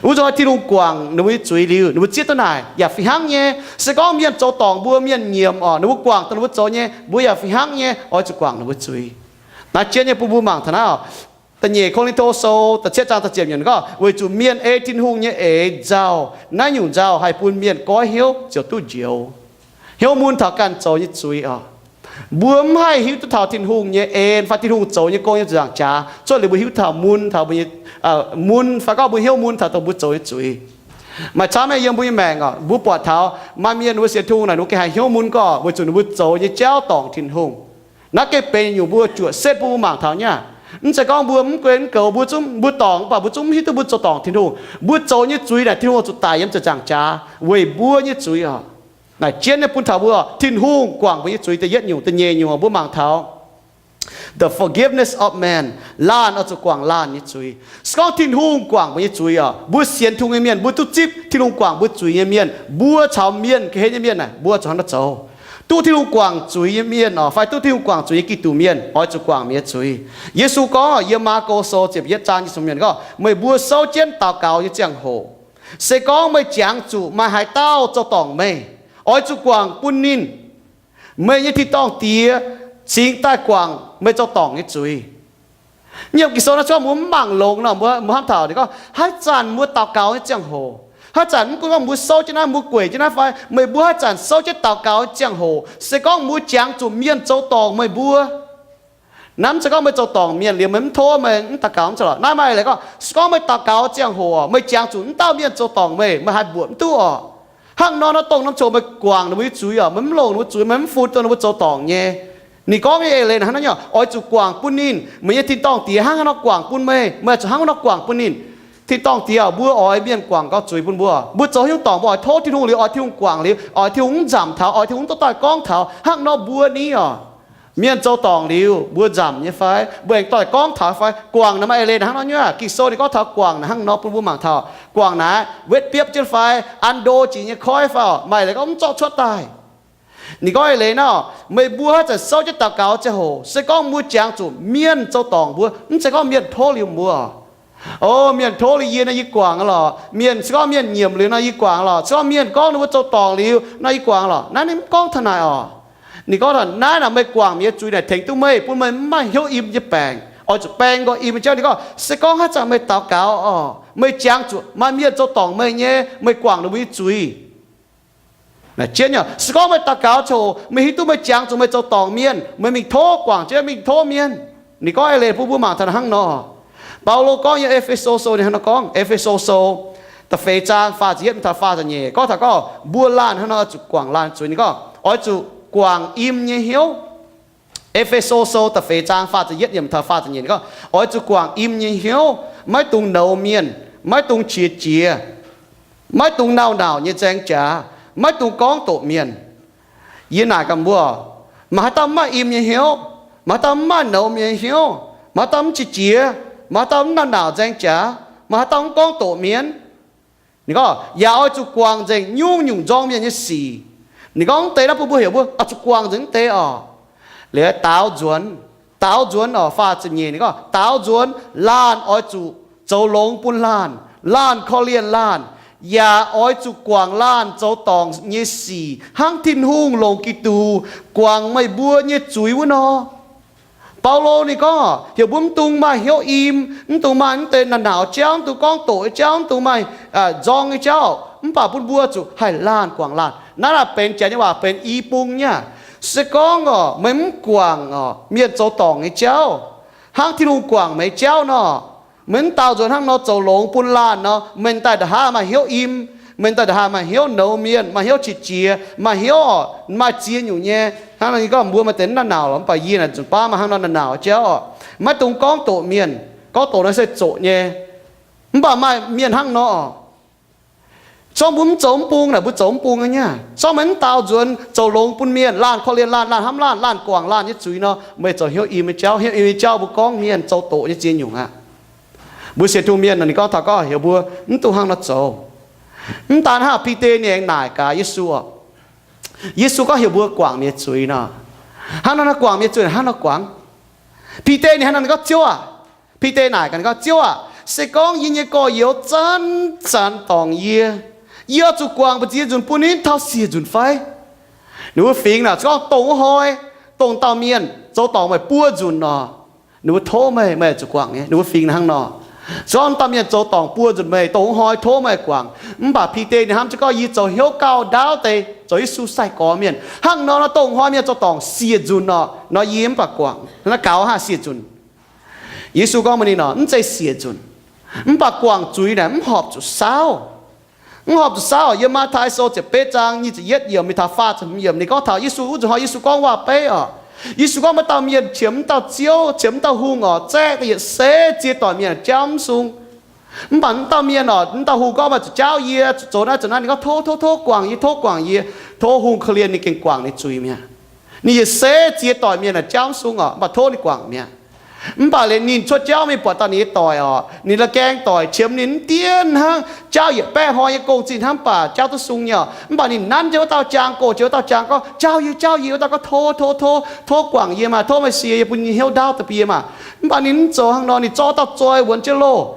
Wuov zanc Tin-Hungh guangc ninh mbuo nyei zuiz liuz, ninh mbuo zieqv duqv naaic yaac fih hnangv nyei. Se gorngv mienh zoux dorngc mbuo, mienh nyiemc oc, ninh mbuo guangc dongh ninh mbuo zoux nyei, mbuo yaac fih hnangv nyei oix zuqc guangc ninh mbuo zuiz. Naaiv jienv nyei bun mbuo mangc taux naaiv oc, da'nyeic Ko^lin^to Sou da'cietv zaang da'ziepc yiemc gorngv, weic zuqc mienh ei Tin-Hungh nyei eix nzauh, naaiv nyungc nzauh haih bun mienh goiv hnyouv ziouc duqv njoux. Hnyouv mun taux ganh zoux nyei zuiz oc. Mbuo mv haih hiuv duqv taux Tin-Hungh nyei en fai Tin-Hungh zoux nyei gong yiem ziepc nzaangc jaax cuotv liuz mbuo hiuv taux mun taux mbuo nyei, mun fai gorngv mbuo hnyouv mun taux dongh mbuo zoux nyei zuiz. Maaih camv nyei yiem mbuo nyei maengc oc, mbuo buatc taux maaih mienh ninh mbuo sienx Tin-Hungh naaic ninh mbuo gengh haiz hnyouv mun gorngv weic zuqc ninh mbuo zoux nyei jauv dorngc Tin-Hungh. Naaiv gengh benx nyungc mbuo juoqc setv bun mbuo mangc taux nyei aqv. Mv zeiz gorngv mbuo mv guen mv goux, mbuo zungv mbuo dorngc, mv baac mbuo zungv mv hiuv duqv mbuo zoux dorngc Tin-Hungh. Mbuo zoux nyei zuiz naaic Tin-Hungh zuqc daic yiem ziepc nzaangc jaax weic mbuo nyei zuiz oc. Naaic jienv nyei bun taux mbuo, Tin-Hungh guangc mbuo nyei zuiz da'yietv nyungc. Da'nyeic nyungc mbuo mangc taux the forgiveness of man, laanh oix zuqc guangc laanh nyei zuiz. Se gorngv Tin-Hungh guangc mbuo nyei zuiz oc, mbuo sienx Tin-Hungh nyei mienh, mbuo duqv zipv Tin-Hungh guangc mbuo zuiz nyei mienh, mbuo caux mienh ga'hlen nyei mienh naaic mbuo zuqc hnangv naaiv zoux. Duqv Tin-Hungh guangc zuiz nyei mienh oc, fai duqv Tin-Hungh guangc zuiz nyei Giduc mienh oix zuqc guangc mienh nyei zuiz. Yesu gorngv yiem Maako Sou ziepc yietv zaang nyic ziepc hmz gorngv, Meih mbuo souv jienv daux gaux nyei ziangh hoc, se gorngv meih jangx zuqc maaih haaix dauh zoux dorngc meih, oix zuqc guangc bun ninh. Meih nyei tin-dorngh Diex cingx daaih guangc meih zoux dorngc nyei zuiz. Nyiemc Ging-Sou naaiv cuotv mbuo mv mangc longx nor, mbuo, mbuo hnamv taux ninh gorngv, haaix zanc mbuo daux gaux nyei ziangh hoc, haaix zanc mv gunv gorngv mbuo souv jienv naaiv, mbuo gueic jienv naaiv fai, meih mbuo haaix zanc souv jienv daux gaux nyei ziangh hoc, se gorngv mbuo jangx zuqc mienh zoux dorngc meih mbuo, naaiv mv zeiz gorngv meih zoux dorngc mienh liuz meih mv tov, meih mv daux gaux, mv zeiz lorqc. Naaiv maaih eix leiz gorngv, se gorngv meih daux gaux ziangh hoc oc, meih jangx zuqc mv dauh mienh zoux dorngc meih, meih haih mbuoqc mv duqv oc. Hnangv nor nor dongh norm coc meih guangc ninh mbuo nyei zuiz oc, meih mv longc ninh mbuo zuiz, meih mv funx dongh ninh mbuo zoux dorngc nyei. Ninh gorngv nyei eix leiz hnangv naaiv nyei, oix zuqc guangc bun ninh. Meih nyei tin-dorngh Diex hnangv haaix nor guangc bun meih, meih zuqc hnangv haaix nor guangc bun ninh. Tin-dorngh Diex, mbuo oix mienh guangc gau zuiz bun mbuo. Mbuo zoux haaix nyungc dorngc mbuo oix tov Tin-Hungh liuz, oix Tov Tin-Hungh guangc liuz, oix Tov Tin-Hungh mv nzamc taux, oix Tov Tin-Hungh duqv daaih gorngv taux. Hnangv nor mbuo ni oc, mienh zoux dorngc liuz mbuo nzamc nyei fai? Mbuo aengx doix gorngv taux fai? Guangc naaic maaih eix leiz hnangv nor nyei. Ging-Sou ninh gorngv taux guangc naaic hnangv nor bun mbuo mangc taux. Guangc naaic wetv biopv jienv fai, an ndo jiex nyei koiv fai oc, maaih leiz gorngv mv zorqv cuotv daaih. Ninh gorngv eix leiz nor, meih mbuo haaix zanc souv jienv daux gaux ziangh hoc, se gorngv mbuo jangx zuqc mienh zoux dorngc mbuo, mv zeiz gorngv mienh tov liuz mbuo. O, mienh tov liuz yie nor yie guangc lorqc. Mienh, se gorngv mienh nyiemc liuz nor yie guangc lorqc. Se gorngv mienh gorngv ninh mbuo zoux dorngc liuz nor yie guangc lorqc. Naaiv ninh mv gorngv taux naaic oc. Ninh gorngv taux naaiv naaic meih guangc mienh nyei zuiz naaic tengx duqv meih, bun meih mv maaih hnyouv im nyei baengc, oix zuqc baeng nqoi im nyei jauv. Ninh gorngv se gorngv haaix zanc meih daux gaux oc, meih jangx zuqc maaih mienh zoux dorngc meih nyei, meih guangc ninh mbuo nyei zuiz. Naaic jienv nyei, se gorngv meih daux gaux ziangh hoc meih hiuv duqv meih jangx zuqc meih zoux dorngc mienh, meih mingh tov guangc jienv, mingh tov mienh. Ninh gorngv eix leiz bun mbuo mangc taux hnangv nor. Baulo gorngv yiem E^fe^so Sou ninh hnangv nor gorngv, E^fe^so Sou da'feix zaang faah ziepc yietv mingh taux faah ziepc nyeic gorngv taux gorngv mbuo laanh hnangv nor oix zuqc guangc laanh zuiz. Ninh gorngv oix zuqc guangc im nyei hnyouv. E^fe^so Sou da'feix zaang faah ziepc yietv yiemc taux faah ziepc nyeic gorngv, oix zuqc guangc im nyei hnyouv, maiv dungx nouz mienh, maiv dungx qiex jiez, maiv dungx nauc nauc nyei nzaeng jaax, maiv dungx gorngv doqc mienh. Yie naaic gaax mbuo, maaih haaix dauh mv maaih im nyei hnyouv? Maaih haaix dauh mv maaih nouz mienh nyei hnyouv? Maaih haaix dauh mv qiex jiez? Maaih haaix dauh mv nauc nauc nzaeng jaax? Maaih haaix dauh mv gorngv doqc mienh? Ninh gorngv, yaac oix zuqc guangc nzengc nyungc-nyungc nzorng mienh nyei sic. Ninh gorngv mv deix naaiv bun mbuo heuc mbuo oix zuqc guangc nzengc mv deix oc. Liuz daaux nzuonx, daaux nzuonx oc, faah ziepc nyeic ninh gorngv, daaux nzuonx laanh oix zuqc zoux longx bun laanh, laanh korv-lienh laanh, yaac oix zuqc guangc laanh zoux dorngc nyei sic hnangv Tin-Hungh longc Giduc guangc meih mbuo nyei zuiz wuov nor. Baulo ninh gorngv heuc mbuo mv dungx maaih hnyouv im, mv dungx maaih mv deix naaic nauc jauv, mv dungx gorngv doqc nyei jauv, mv dungx maaih nzorng nyei jauv, mv baac bun mbuo zuqc haih laanh guangc laanh. Naaiv naaic benx janx nyei waac benx i bung nyei aqv. Se gorngv oc meih mv guangc oc mienh zoux dorngc nyei jauv hnangv Tin-Hungh guangc meih jauv nor, meih mv daaux nzuonx hnangv nor zoux longx bun laanh nor, meih daaih nda'haav maaih hnyouv im, meih daaih nda'haav maaih hnyouv nouz mienh, maaih hnyouv qiex jiez, maaih hnyouv oc maaih ziex nyungc nyei. Hnangv nor yie gorngv mbuo maaih deix mv naaic nauc lorqc, mv baac yie naaic nzunc baav maaih hnangv nor naaic nauc jauv oc. Maiv dungx gorngv doqc mienh. Gorngv doqc naaiv se zoqc nyei. Mv baac maaih mienh hnangv nor, zorngv mbuo mv zoux mv bung naaic mbuo zoux mv bung nyei. Zorngv meih mv daaux nzuonx zoux longx bun mienh, laanh korv-lienh laanh, laanh hnamv laanh, laanh guangc laanh nyei zuiz nor, meih zoux hnyouv im nyei jauv. Hnyouv im nyei jauv mbuo gorngv mienh zoux doqc nyei ziex nyungc aqv. Mbuo sienx Tin-Hungh mienh ninh gorngv taux gorngv heuc mbuo mv dungx hnangv nor zoux. Mv daan hnangv, Bide ninh aengx naaic gaax Yesu oc. Yesu gorngv heuc mbuo guangc mienh nyei zuiz nor, hnangv nor guangc mienh nyei zuiz hnangv nor guangc. Bide ninh hnangv nor ninh gorngv, Ziouv aac, Bide naaic gaax ninh gorngv, Ziouv aac, se gorngv yie nyei gorx-youz zanc-zanc dorngc yie, yie oix zuqc guangc mbu'ziex nzunc bun ninh taux siec nzunc fai? Ninh mbuo fingx naaic gorngv dongh wuov hnoi, dongh dauh mienh zoux dorngc meih buo nzunc nor, ninh mbuo tov meih, meih zuqc guangc nyei. Ninh mbuo fingx hnangv nor. Zorngv dauh mienh zoux dorngc buo nzunc meih, dongh wuov hnoi tov meih guangc. Mv baac Bide ninh hnamv jienv gorngv, yie zoux hnyouv gauh ndaauv deix zoux Yesu sai-gorx mienh. Hnangv nor nor dongh hnoi mienh zoux dorngc siec nzunc nor, nor yie mv baac guangc. Naaiv gaux hnangv siec nzunc. Yesu gorngv mbuox ninh nor, mv zeiz siec nzunc, mv baac guangc zuiz naaic mv horpc zuqc saauv. Mv horpc zuqc saauv. Yiem Matv^tai Sou ziepc betv zaang nyic ziepc yietv yiemc mingh taux faah ziepc hmz yiemc ninh gorngv taux Yesu wuov nzunc hnoi Yesu gorngv waac-beiv oc. Yesu gorngv maaih dauh mienh qiemx mv dauh ziouv, qiemx mv dauh hungh oc, zaeqv daaih yietc seix ziex doic mienh jauv mv sung. Mv baac mv dauh mienh oc, mv dauh hungh gorngv maaih zuqc jaauv yie, zuqc zoux naaiv zoux naaiv. Ninh gorngv, Tov, tov, tov guangc yie, tov guangc yie. Tov hungh korv-lienh ninh gengh guangc ninh zuiz mi'aqv. Ninh yietc seix ziex doic mienh jauv mv sung oc, mv baac tov ninh guangc mi'aqv. Mv baac liuz ninh cuotv jauv mingh buatc dauh ninh nyei doic oc, ninh la'gaeng doic qiemx ninh mv dienv hnangv, jaauv yietc baeqv hnoi nyei gong-zinh hnangv, mv baac jaauv duqv sung nyei oc. Mv baac ninh nanv jienv wuov dauh jaang, goh jienv wuov dauh jaang gorngv, Jaauv yie, jaauv yie. Wuov dauh gorngv, Tov, tov, tov, tov guangc yie maah, tov meih sie yie bun yie hnyouv ndaauv da'bie maah. Mv baac ninh mv zoux hnangv nor, ninh zorqv dauh zoi wuonx jienv loh.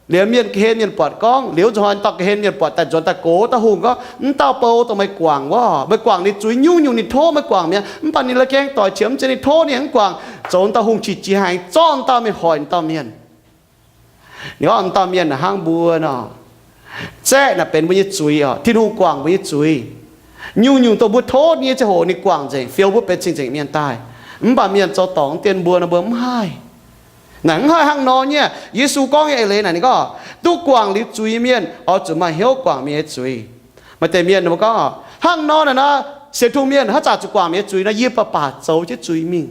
Liuz mienh ga'hlen mienh buatc gorngv, liuz nzunc hnoi dauh ga'hlen mienh buatc daaih nzuonx daaih gox dauh hungh gorngv, Mv dauh bou dongh meih guangc wuov, meih guangc ninh zuiz nyungc-nyungc ninh tov meih guangc mi'aqv. Mv baac ninh la'gaeng doic qiemx mv zeiz, ninh tov ninh mv guangc. Zoux dauh hungh qiex jiez haic, zorqv dauh mingh hoic dauh mienh. Ninh gorngv dauh mienh naaic hnangv mbuo nor, zaeqv naaic benx mbuo nyei zuiz oc, Tin-Hungh guangc mbuo nyei zuiz. Nyungc-nyungc dongh mbuo tov nyei ziangh hoc ninh guangc nzengc, fioux mbuo benx cing-nzengc mienh daaih. Mv baac mienh zoux dorngc mv dienh mbuo nor mbuo mv haih. Naaic mv haih hnangv nor nyei. Yesu gorngv nyei eix leiz naaic ninh gorngv, duqv guangc liuz zuiz nyei mienh oix zuqc maaih hnyouv guangc mienh nyei zuiz. Maaih deix mienh ninh mbuo gorngv, hnangv nor naaic nor, sienx Tin-Hungh mienh haaix zanc zuqc guangc mienh nyei zuiz nor, yie baac baac zoux jienv zuiz mingh.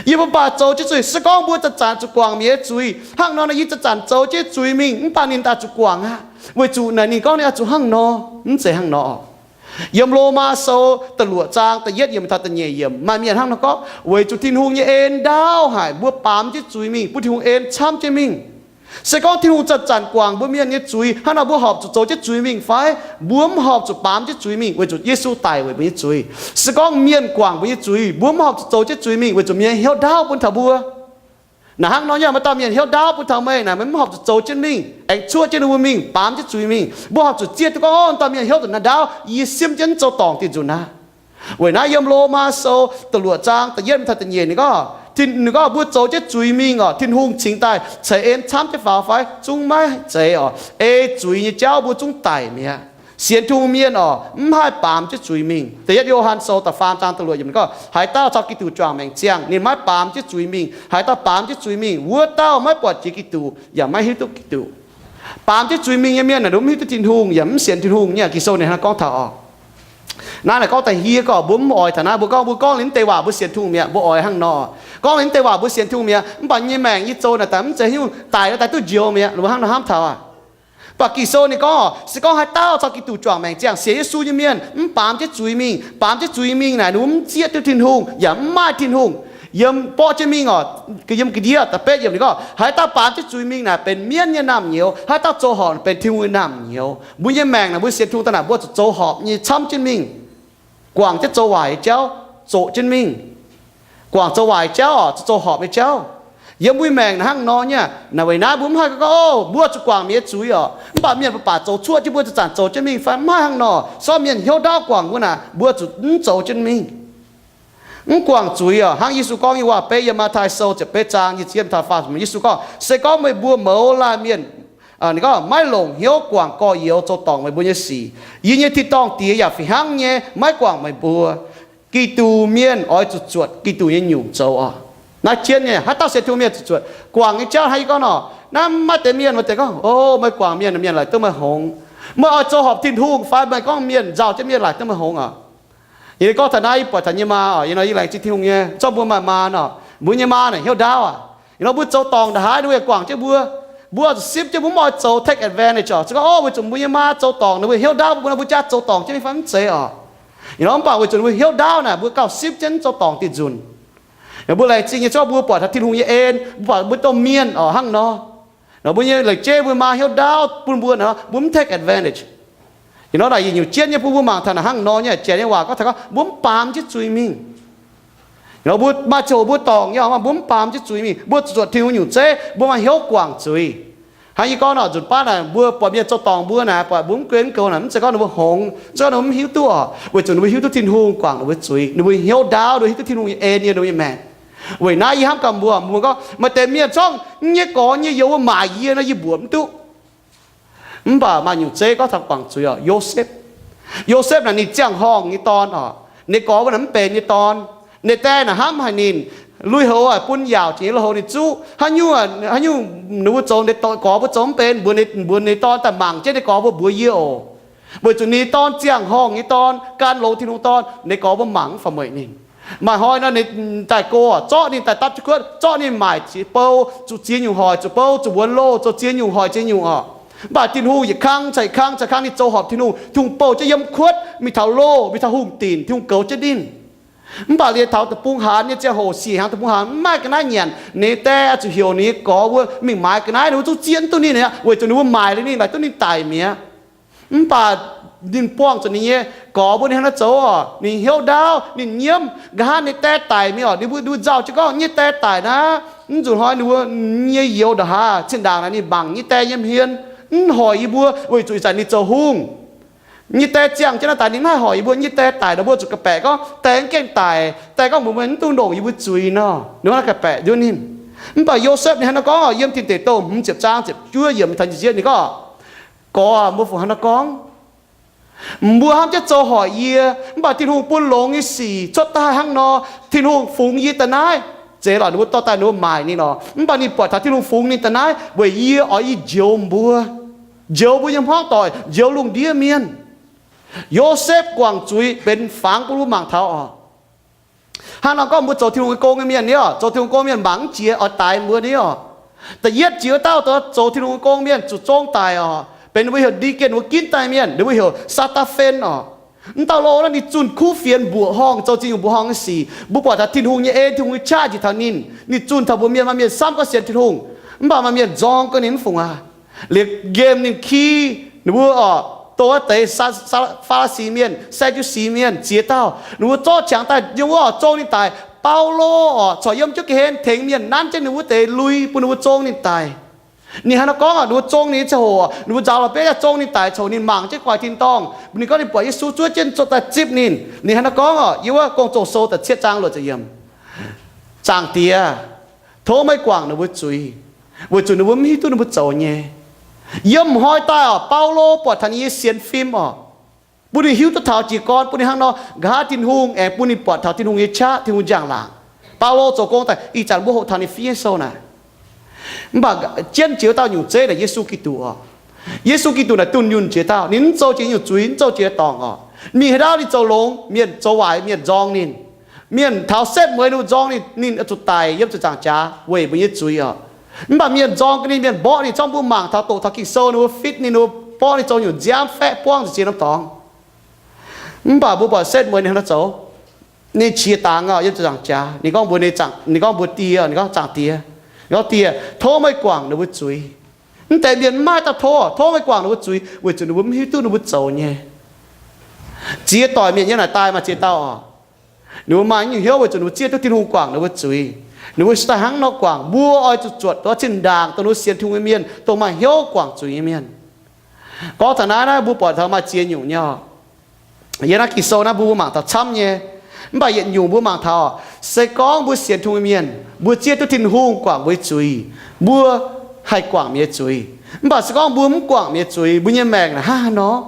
Yie mbuo baac zoux jienv zuiz. Se gorngv mbuo zanc-zanc zuqc guangc mienh nyei zuiz, hnangv nor naaic yie zanc-zanc zoux jienv zuiz mingh, mv baac ninh daaih zuqc guangc aqv, weic zuqc naaic ninh gorngv ninh oix zuqc hnangv nor, mv zeiz hnangv nor. Yiem Lomaa Sou da'luoqc zaang da'yietv yiemc taux da'nyeic yiemc maaih mienh hnangv nor gorngv, weic zuqc Tin-Hungh nyei en ndaauv haic, mbuo baamz jienv zuiz mingh, bun Tin-Hungh en camv jienv mingh. Se gorngv Tin-Hungh zanc-zanc guangc mbuo mienh nyei zuiz, hnangv nor mbuo horpc zuqc zoux jienv zuiz mingh fai? Mbuo mv horpc zuqc baamz jienv zuiz mingh, weic zuqc Yesu daic weic mbuo nyei zuiz. Se gorngv mienh guangc mbuo nyei zuiz, mbuo mv horpc zuqc zoux jienv zuiz mingh, weic zuqc mienh hnyouv ndaauv bun taux mbuo. Naaic hnangv nor nyei, maaih dauh mienh hnyouv ndaauv bun taux meih naaic, meih mv horpc zuqc zoux jienv mingh, aengx cuoqv jienv ninh mbuo mingh, baamz jienv zuiz mingh. Mbuo horpc zuqc zieqv duqv gorngv, o, dauh mienh hnyouv zuqc naaiv ndaauv, yie siemv jienv zoux dorngc diuh nzunc aqv. Weic naaiv yiem Lomaa Sou da'luoqc zaang da'yietv taux da'nyeic ninh gorngv, ninh gorngv mbuo zoux jienv zuiz mingh orqc, Tin-Hungh cingx daaih ceix en camv jienv faaux fai? Zungv maiv zeiz orqc. Ei zuiz nyei jauv mbuo zungv daic mi'aqv. Sienx Tin-Hungh mienh orqc, mv haih baamz jienv zuiz mingh. Da'yietv Yo^han Sou da'faam zaang da'luoqc yiemc ninh gorngv, haaix dauh caux Giduc juangc maengc ziangh, ninh maiv baamz jienv zuiz mingh. Haaix dauh baamz jienv zuiz mingh, wuov dauh maiv buatc jiex Giduc yaac maiv hiuv duqv Giduc. Baamz jienv zuiz mingh nyei mienh naaic, mv hiuv duqv Tin-Hungh yaac mv sienx Tin-Hungh nyei. Ging-Sou ninh hnangv gorngv taux orqc. Naaiv naaic gorngv daaih hie gorqv, mbuo mv oix taux naaiv. Mbuo gorngv, mbuo gorngv liuz mv deix waac mbuo sienx Tin-Hungh mi'aqv, mbuo oix hnangv nor. Gorngv liuz mv deix waac mbuo sienx Tin-Hungh mi'aqv, mv baac nyei maengc yie zoux naaic daaih mv zeiz hiuv daic nor daaih duqv njoux mi'aqv, mbuo hnangv nor hnamv taux aqv. Mv baac Ging-Sou ninh gorngv, se gorngv haaix dauh caux Giduc juangc maengc ziangh, sienx Yesu nyei mienh, mv baamz jienv zuiz mingh, baamz jienv zuiz mingh naaic, ninh mbuo mv zieqv duqv Tin-Hungh yaac mv maaih Tin-Hungh. Yiem borqv jienv mingh orqc, yiem ga'ndiev da'betv yiemc ninh gorngv, haaix dauh baamz jienv zuiz mingh naaic benx mienv nyei naamh nyouz, haaix dauh zoux horpc benx Tin-Hungh nyei naamh nyouz. Mbuo nyei maengc naaic, mbuo sienx Tin-Hungh daaih naaic, mbuo zuqc zoux horpc nyei camv jienv mingh, guangc jienv zoux waaic nyei jauv, zoqc jienv mingh. Guangc zoux waaic nyei jauv orqc, zoux horpc nyei jauv. Yiem mbuo maengc naaic hnangv nor nyei. Naaic weic naaiv mbuo mv haih gorngv, o, mbuo zuqc guangc mienh nyei zuiz orqc, mv baac mienh baac baac zoux cuoqv jienv mbuo zanc-zanc zoux jienv mingh fai? Mv haih hnangv nor. Se gorngv mienh hnyouv ndaauv guangc mbuo naaic, mbuo zuqc mv zoux jienv mingh. Mv guangc zuiz orqc, hnangv Yesu gorngv nyei waac-beiv yiem Matv^tai Sou ziepc betv zaang nyic ziepc yietv taux faah ziepc, Yesu gorngv, se gorngv meih mbuo mouz laanh mienh, ninh gorngv, maiv longc hnyouv guangc gorx-youz zoux dorngc meih mbuo nyei sic, yie nyei tin-dorngh Diex yaac fih hnangv nyei maiv guangc meih mbuo. Giduc mienh oix zuqc zuotc Giduc nyei nyungc zoux orqc. Naaiv jienv nyei, haaix dauh sienx Tin-Hungh mienh zuqc zuotc guangc nyei jauv. Hnangv yie gorngv nor, naaiv maaih deix mienh maaih deix gorngv, o, meih guangc mienh, mienh laaic duqv meih hngongx. Meih oix zoux horpc Tin-Hungh fai meih gorngv mienh nzauh jienv mienh laaic duqv meih hngongx orqc? Yie gorngv taux naaiv, yie buatc taux nyei maa orqc, yie nor yie laengz zingh Tin-Hungh nyei, zorqv mbuo maaih maa nor, mbuo nyei maa naaic hnyouv ndaauv aqv. Yie nor mbuo zoux dorngc ndongc haaix ninh mbuo yaac guangc jienv mbuo. Mbuo zuqc simv jienv, mbuo mv oix zoux take advantage orqc. Se gorngv, o, weic zuqc mbuo nyei maa zoux dorngc, ninh mbuo hnyouv ndaauv, mbuo nor mbuo jaav zoux dorngc jienv mingh fai? Mv zeiz orqc. Yie nor mv baac weic zuqc ninh mbuo hnyouv ndaauv naaic, mbuo gauh simv jienv zoux dorngc diuh nzunc. Mbuo laengz zingh nyei, zorqv mbuo buatc taux Tin-Hungh nyei en, mbuo buatc mbuo domh mienh orqc hnangv nor. Nor mbuo nyei laengz jeiv mbuo maa hnyouv ndaauv bun mbuo nor, mbuo mv take advantage. Yie nor naaic yietc nyungc jienv nyei bun mbuo mangc taux naaic hnangv nor nyei, janx nyei waac gorngv taux gorngv mbuo mv baamz jienv zuiz mingh. Nor mbuo maaih ziangh hoc mbuo dorngc nyei, mbuo mv baamz jienv zuiz mingh, mbuo zuqc zuotc Tin-Hungh nyungc zeiv, mbuo maaih hnyouv guangc zuiz. Hnangv yie gorngv nor, nzunc baav naaic mbuo buatc mienh zoux dorngc mbuo naaic, buatc mbuo mv guen mv goux naaic, mv zeiz gorngv ninh mbuo hngongx, mv zeiz gorngv ninh mbuo mv hiuv duqv orqc, weic zuqc ninh mbuo hiuv duqv Tin-Hungh guangc ninh mbuo zuiz, ninh mbuo hnyouv ndaauv, ninh mbuo hiuv duqv Tin-Hungh nyei en yiem ninh mbuo nyei maengc. Weic naaiv yie hnamv gaax mbuo, mbuo gorngv maaih deix mienh zorqv nyei gorx nyei youz wuov maaic yie nor, yie mbuoqc mv duqv. Mv baac maaih nyungc zeiv gorngv taux guangc zuiz orqc, Yosepv. Yosepv naaic ninh ziangh horngh nyei dorn orqc. Ninh gorx wuov naaic mv benx nyei dorn. Ninh die naaic hnamv haic ninh, lui-houx aac bun yaauc jiex nyei lui-houx ninh zuqv. Haaix nyungc, haaix nyungc ninh mbuo zoux, ninh gorx mbuo zoux mv benx, mbuox ninh dorn daaih mangc jienv ninh gorx mbuo mbuox yie oc. Weic zuqc ninh dorn ziangh horngh nyei dorn, gan longx Tin-Hungh dorn, ninh gorx mbuo mangc mv faaux mueic ninh. Maaih hnoi nor ninh daaih go, zorqv ninh daaih dapv jienv kuotv, zorqv ninh maaic ziex bou, zuqc ziex nyungc hoic zuqc bou, zuqc wuonx loh, zoux ziex nyungc hoic ziex nyungc orqc. Mv baac Tin-Hungh yietc kang caux yietc kang caux kang ninh zoux horpc Tin-Hungh, Tin-Hungh bouh jienv yiem kuotv mingh taux loh, mingh taux hungh dinc, Tin-Hungh goux jienv ninh. Mv baac liuz taux deic-bung haanz nyei ziangh hoc, siec hnyangx deic-bung haanz, mv maaih ga'naaiv nyanc, ninh die zuqc heuc ninh nyei gorx mbuo mingh maaiz ga'naaiv, ninh mbuo zungv zieqv mv duqv ninh aqv, weic zuqc ninh mbuo maaic liuz ninh laaic duqv ninh daic mi'aqv. Mv baac ninh buangh zuqc ninh nyei gorx mbuo ninh hnangv naaiv zoux orqc, ninh hnyouv ndaauv, ninh nyiemv. Nqa'haav ninh die daic mingh orqc, ninh mbuo, ninh mbuo nzauh jienv gorngv nyei die daic naaiv. Mv nzunc hnoi ninh mbuo nyei youz ndongc haac, zinh ndaangc naaic ninh mangc nyei die nyei hmien, mv hoic yie mbuo, weic zuqc ih zanc ninh zoux hungh. Nyei die ziangh jienv naaiv daaih ninh mv haih hoic yie mbuo. Nyei die daic nor, mbuo zuqc ga'baeqc gorngv die mv gaengh daic. Die gorngv mbuox meih, mv dungx longc yie mbuo zuiz nor. Ninh hnangv naaiv ga'baeqc nduov ninh. Mv baac Yosepv ninh hnangv naaiv gorngv, yiem Tin Deic Douh hmz ziepc zaang ziepc juov yiemc taux nyic ziepc yietv ninh gorngv, Gorx aah, mbuo fu hnangv naaiv gorngv, mbuo hnamv jienv zoux hoic yie, mv baac Tin-Hungh bun longx nyei sic cuotv daaih hnangv nor. Tin-Hungh fungx yie daaih naaiv. Zeiz lorqc, ninh mbuo dorh daaih ninh mbuo maaic ninh orqc. Mv baac ninh buatc taux Tin-Hungh fungx ninh daaih naaiv weic yie oix, yie njoux mbuo, njoux mbuo nyei hmuangv doic, njoux lungh ndiev mienh. Yosepv guangc zuiz benx fangx bun mbuo mangc taux orqc. Hnangv nor gorngv mbuo zoux Tin-Hungh nyei gong nyei mienh ni oc, zoux Tin-Hungh gong mienh mangc mv jiex oix daix mbuo ni oc. Da'yietv jiex wuov dauh zoux Tin-Hungh nyei gong mienh zuqc zong daic oc, benx ninh mbuo heuc deacon, ninh mbuo ginv daaih mienh, ninh mbuo heuc Saa^taa^fen oc. Mv dauh lo naaiv ninh zunh kuv fienx mbuoqc horngh, zoux ziex nyungc mbuoqc horngh nyei sic. Mbuo buatc taux Tin-Hungh nyei en, Tin-Hungh nyei qaqv njiec taux ninh. Ninh zunh taux mbuox mienh, maaih mienh samv gorngv sienx Tin-Hungh, mv baac maaih mienh nzorng gorngv ninh mv fungc aqv. Liuz nqemh ninh ki ninh mbuo oc, dongh wuov deix Faa^li^si mienh, Saa^ndu^si mienh ziex dauh, ninh mbuo zorqv qangx daaih yiem wuov oc, zong ninh daic. Baulo oc corc yiem jienv ga'hlen tengx mienh nanv jienv ninh wuov deix lui bun ninh mbuo zong ninh daic. Ninh hnangv nor gorngv oc, ninh mbuo zong ninh ziangh hoc, ninh mbuo nzaaux la'bieiv yaac zong ninh daic, coc ninh mangc jienv guaax tin-dorngh. Ninh gorngv ninh buatc Yesu zuov jienv daaih zipv ninh. Ninh hnangv nor gorngv oc, yiem wuov Gong-Zoh sou da'cietv zaang luoqc ziepc yiemc, Zaangc Diex, tov meih guangc ninh mbuo zuiz, weic zuqc ninh mbuo mv hiuv duqv ninh mbuo zoux nyei. Yiem hnoi daaih oc, Baulo buatc taux ninh nyei sienx fim oc, bun ninh hiuv duqv taux jiez gorn, bun ninh hnangv nor nqa'haav Tin-Hungh, aengx bun ninh buatc taux Tin-Hungh nyei qaqv, Tin-Hungh njang-laangc. Baulo zoux gong daaih, ih zanc mbuo hoqc taux ninh fiev sou naaic. Mv baac jienv jiex wuov dauh nyungc zeiv naaic Yesu Giduc oc. Yesu Giduc naaic dunh yunh jiex dauh. Ninh mv zoux jiex nyungc zuiz, mv zoux jiex dorngc oc. Mingh haaix ndau ninh zoux longx, mienh zoux waaic, mienh nzorng ninh. Mienh taux setv mueiz ninh nzorng ninh, ninh zuqc daic yiem ziepc nzaangc jaax weic mbuo nyei zuiz oc. Mv baac mienh nzorng ga'naaiv, mienh mborqv ninh, zorqv mbuo mangc taux doqc taux Ging-Sou ninh mbuo fitv ninh, ninh mbuo mborqv ninh zoux nyungc nziaamv faeqv buangv nzengc ziex norm dorngx. Mv baac mbuo buatc setv mueiz ninh hnangv nor zoux. Ninh qiex dangx oc, yiem ziepc nzaangc jaax ninh gorngv mbuox ninh, ninh gorngv mbuox Die, ninh gorngv, Zaangc Diex, ninh gorngv, Diex, tov meih guangc ninh mbuo zuiz. Mv deix mienh mv maaih dauh tov, tov meih guangc ninh mbuo zuiz, weic zuqc ninh mbuo mv hiuv duqv ninh mbuo zoux nyei. Ziex doic mienh yiem naaic daaih maaih ziex dauh oc. Ninh mbuo maaih nyungc hnyouv weic zuqc ninh mbuo zieqv duqv Tin-Hungh guangc ninh mbuo zuiz. Ninh mbuo se daaih hnangv nor guangc, mbuo oix zuqc zuotc duqv zinh ndaangc dongh ninh mbuo sienx Tin-Hungh nyei mienh, dongh maaih hnyouv guangc zuiz nyei mienh. Gorngv taux naaiv, naaiv mbuo buatc taux maaih ziex nyungc nyei oc. Yiem naaiv Ging-Sou naaiv mbuo, mbuo mangc taux camv nyei. Mv baac yietc nyungc mbuo mangc taux oc, se gorngv mbuo sienx Tin-Hungh nyei mienh, mbuo zieqv duqv Tin-Hungh guangc mbuo nyei zuiz, mbuo haih guangc mienh nyei zuiz. Mv baac se gorngv mbuo mv guangc mienh nyei zuiz, mbuo nyei maengc naaic hnangv haaix nor?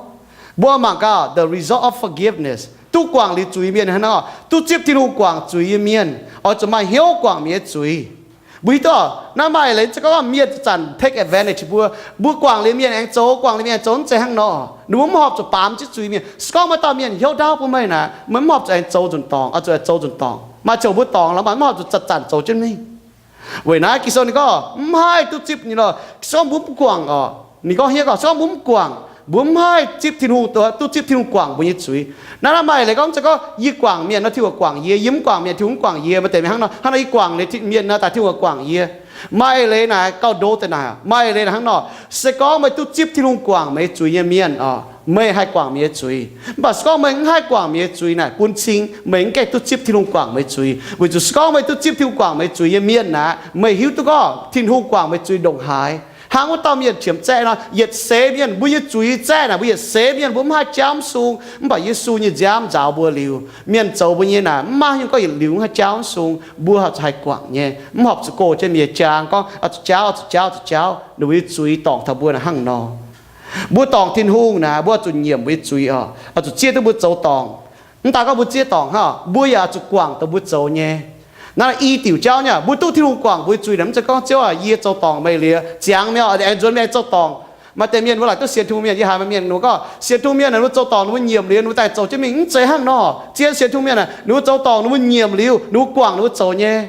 Mbuo mangc gaax the result of forgiveness, duqv guangc liuz zuiz mienh hnangv nor, duqv zipv Tin-Hungh guangc zuiz nyei mienh oix zuqc maaih hnyouv guangc mienh nyei zuiz. Mbuo hiuv duqv, naaiv maaih leiz se gorngv mienh zanc-zanc take advantage mbuo. Mbuo guangc liuz mienh aengx zoux, guangc liuz mienh aengx zoux, mv zeiz hnangv nor. Ninh mbuo mv horpc zuqc baamz jienv zuiz mienh. Se gorngv maaih dauh mienh hnyouv ndaauv bun meih naaic, meih mv horpc zuqc aengx zoux nzunc dorngc, oix zuqc aengx zoux nzunc dorngc. Maaih ziangh hoc mbuo dorngc lorqc, maaih mv horpc zuqc zanc-zanc zoux jienv mingh. Weic naaiv Ging-Sou ninh gorngv mv haih duqv zipv ninh lorqc. Se gorngv mbuo mv guangc oc, ninh gorngv, hnyouv gorngv, se gorngv mbuo mv guangc, mbuo mv haih zipv Tin-Hungh, duqv zipv Tin-Hungh guangc mbuo nyei zuiz. Naaiv, naaiv maaih leiz gorngv, se gorngv yie guangc mienh nor, Tin-Hungh guangc yie. Yie mv guangc mienh, Tin-Hungh mv guangc yie. Maaih deix mienh hnangv nor, hnangv nor yie guangc liuz mienh nor, daaih Tin-Hungh guangc yie. Maaih leiz naaic gauh ndo deix naaic. Maaih leiz naaic hnangv nor, se gorngv meih duqv zipv Tin-Hungh guangc meih zuiz nyei mienh oc, meih haih guangc mienh nyei zuiz. Mv baac se gorngv meih mv haih guangc mienh nyei zuiz naaic, bun cing meih mv gaengh duqv zipv Tin-Hungh guangc meih zuiz. Weic zuqc se gorngv meih duqv zipv Tin-Hungh guangc meih zuiz nyei mienh naaic, meih hiuv duqv gorngv Tin-Hungh guangc meih zuiz ndongc haaix. Hnangv wuov dauh mienh qiemx zaeqv nor, yietc seix mienh, mbuo nyei zuiz zaeqv naaic, mbuo yietc seix mienh mbuo mv haih jaauv mv sung. Mv baac Yesu nyei nziaamv nzaaux mbuo liuz, mienh zoux mbuo nyei naaic, mv maaih haaix nyungc gorngv yietc liuz mv haih jaauv mv sung. Mbuo horpc zuqc haih guangc nyei, mv horpc zuqc go jienv mienh jaang gorngv, oix zuqc jaauv, oix zuqc jaauv, oix zuqc jaauv. Ninh mbuo nyei zuiz dorngc taux mbuo naaic hnangv nor. Mbuo dorngc Tin-Hungh naaic, mbuo oix zuqc nyiemc mbuo nyei zuiz oc, oix zuqc zieqv duqv mbuo zoux dorngc. Mv daaih gorngv mbuo zieqv dorngc hnangv, mbuo yaac oix zuqc guangc dongh mbuo zoux nyei. Naaiv i diuc jauv nyei, mbuo duqv Tin-Hungh guangc mbuo nyei zuiz naaic, mv zeiz gorngv Ziouv aac, yie zoux dorngc meih liuz, ziangx meih oix aengx nzuonx meih aengx zoux dorngc. Maaih deix mienh mbuo laaic duqv sienx Tin-Hungh mienh, yie haiz maaih mienh ninh gorngv, sienx Tin-Hungh mienh naaic ninh mbuo zoux dorngc ninh mbuo nyiemc liuz ninh mbuo daaih zoux jienv mingh. Mv zeiz hnangv nor. Zien sienx Tin-Hungh mienh naaic ninh mbuo zoux dorngc ninh mbuo nyiemc liuz, ninh mbuo guangc ninh mbuo zoux nyei.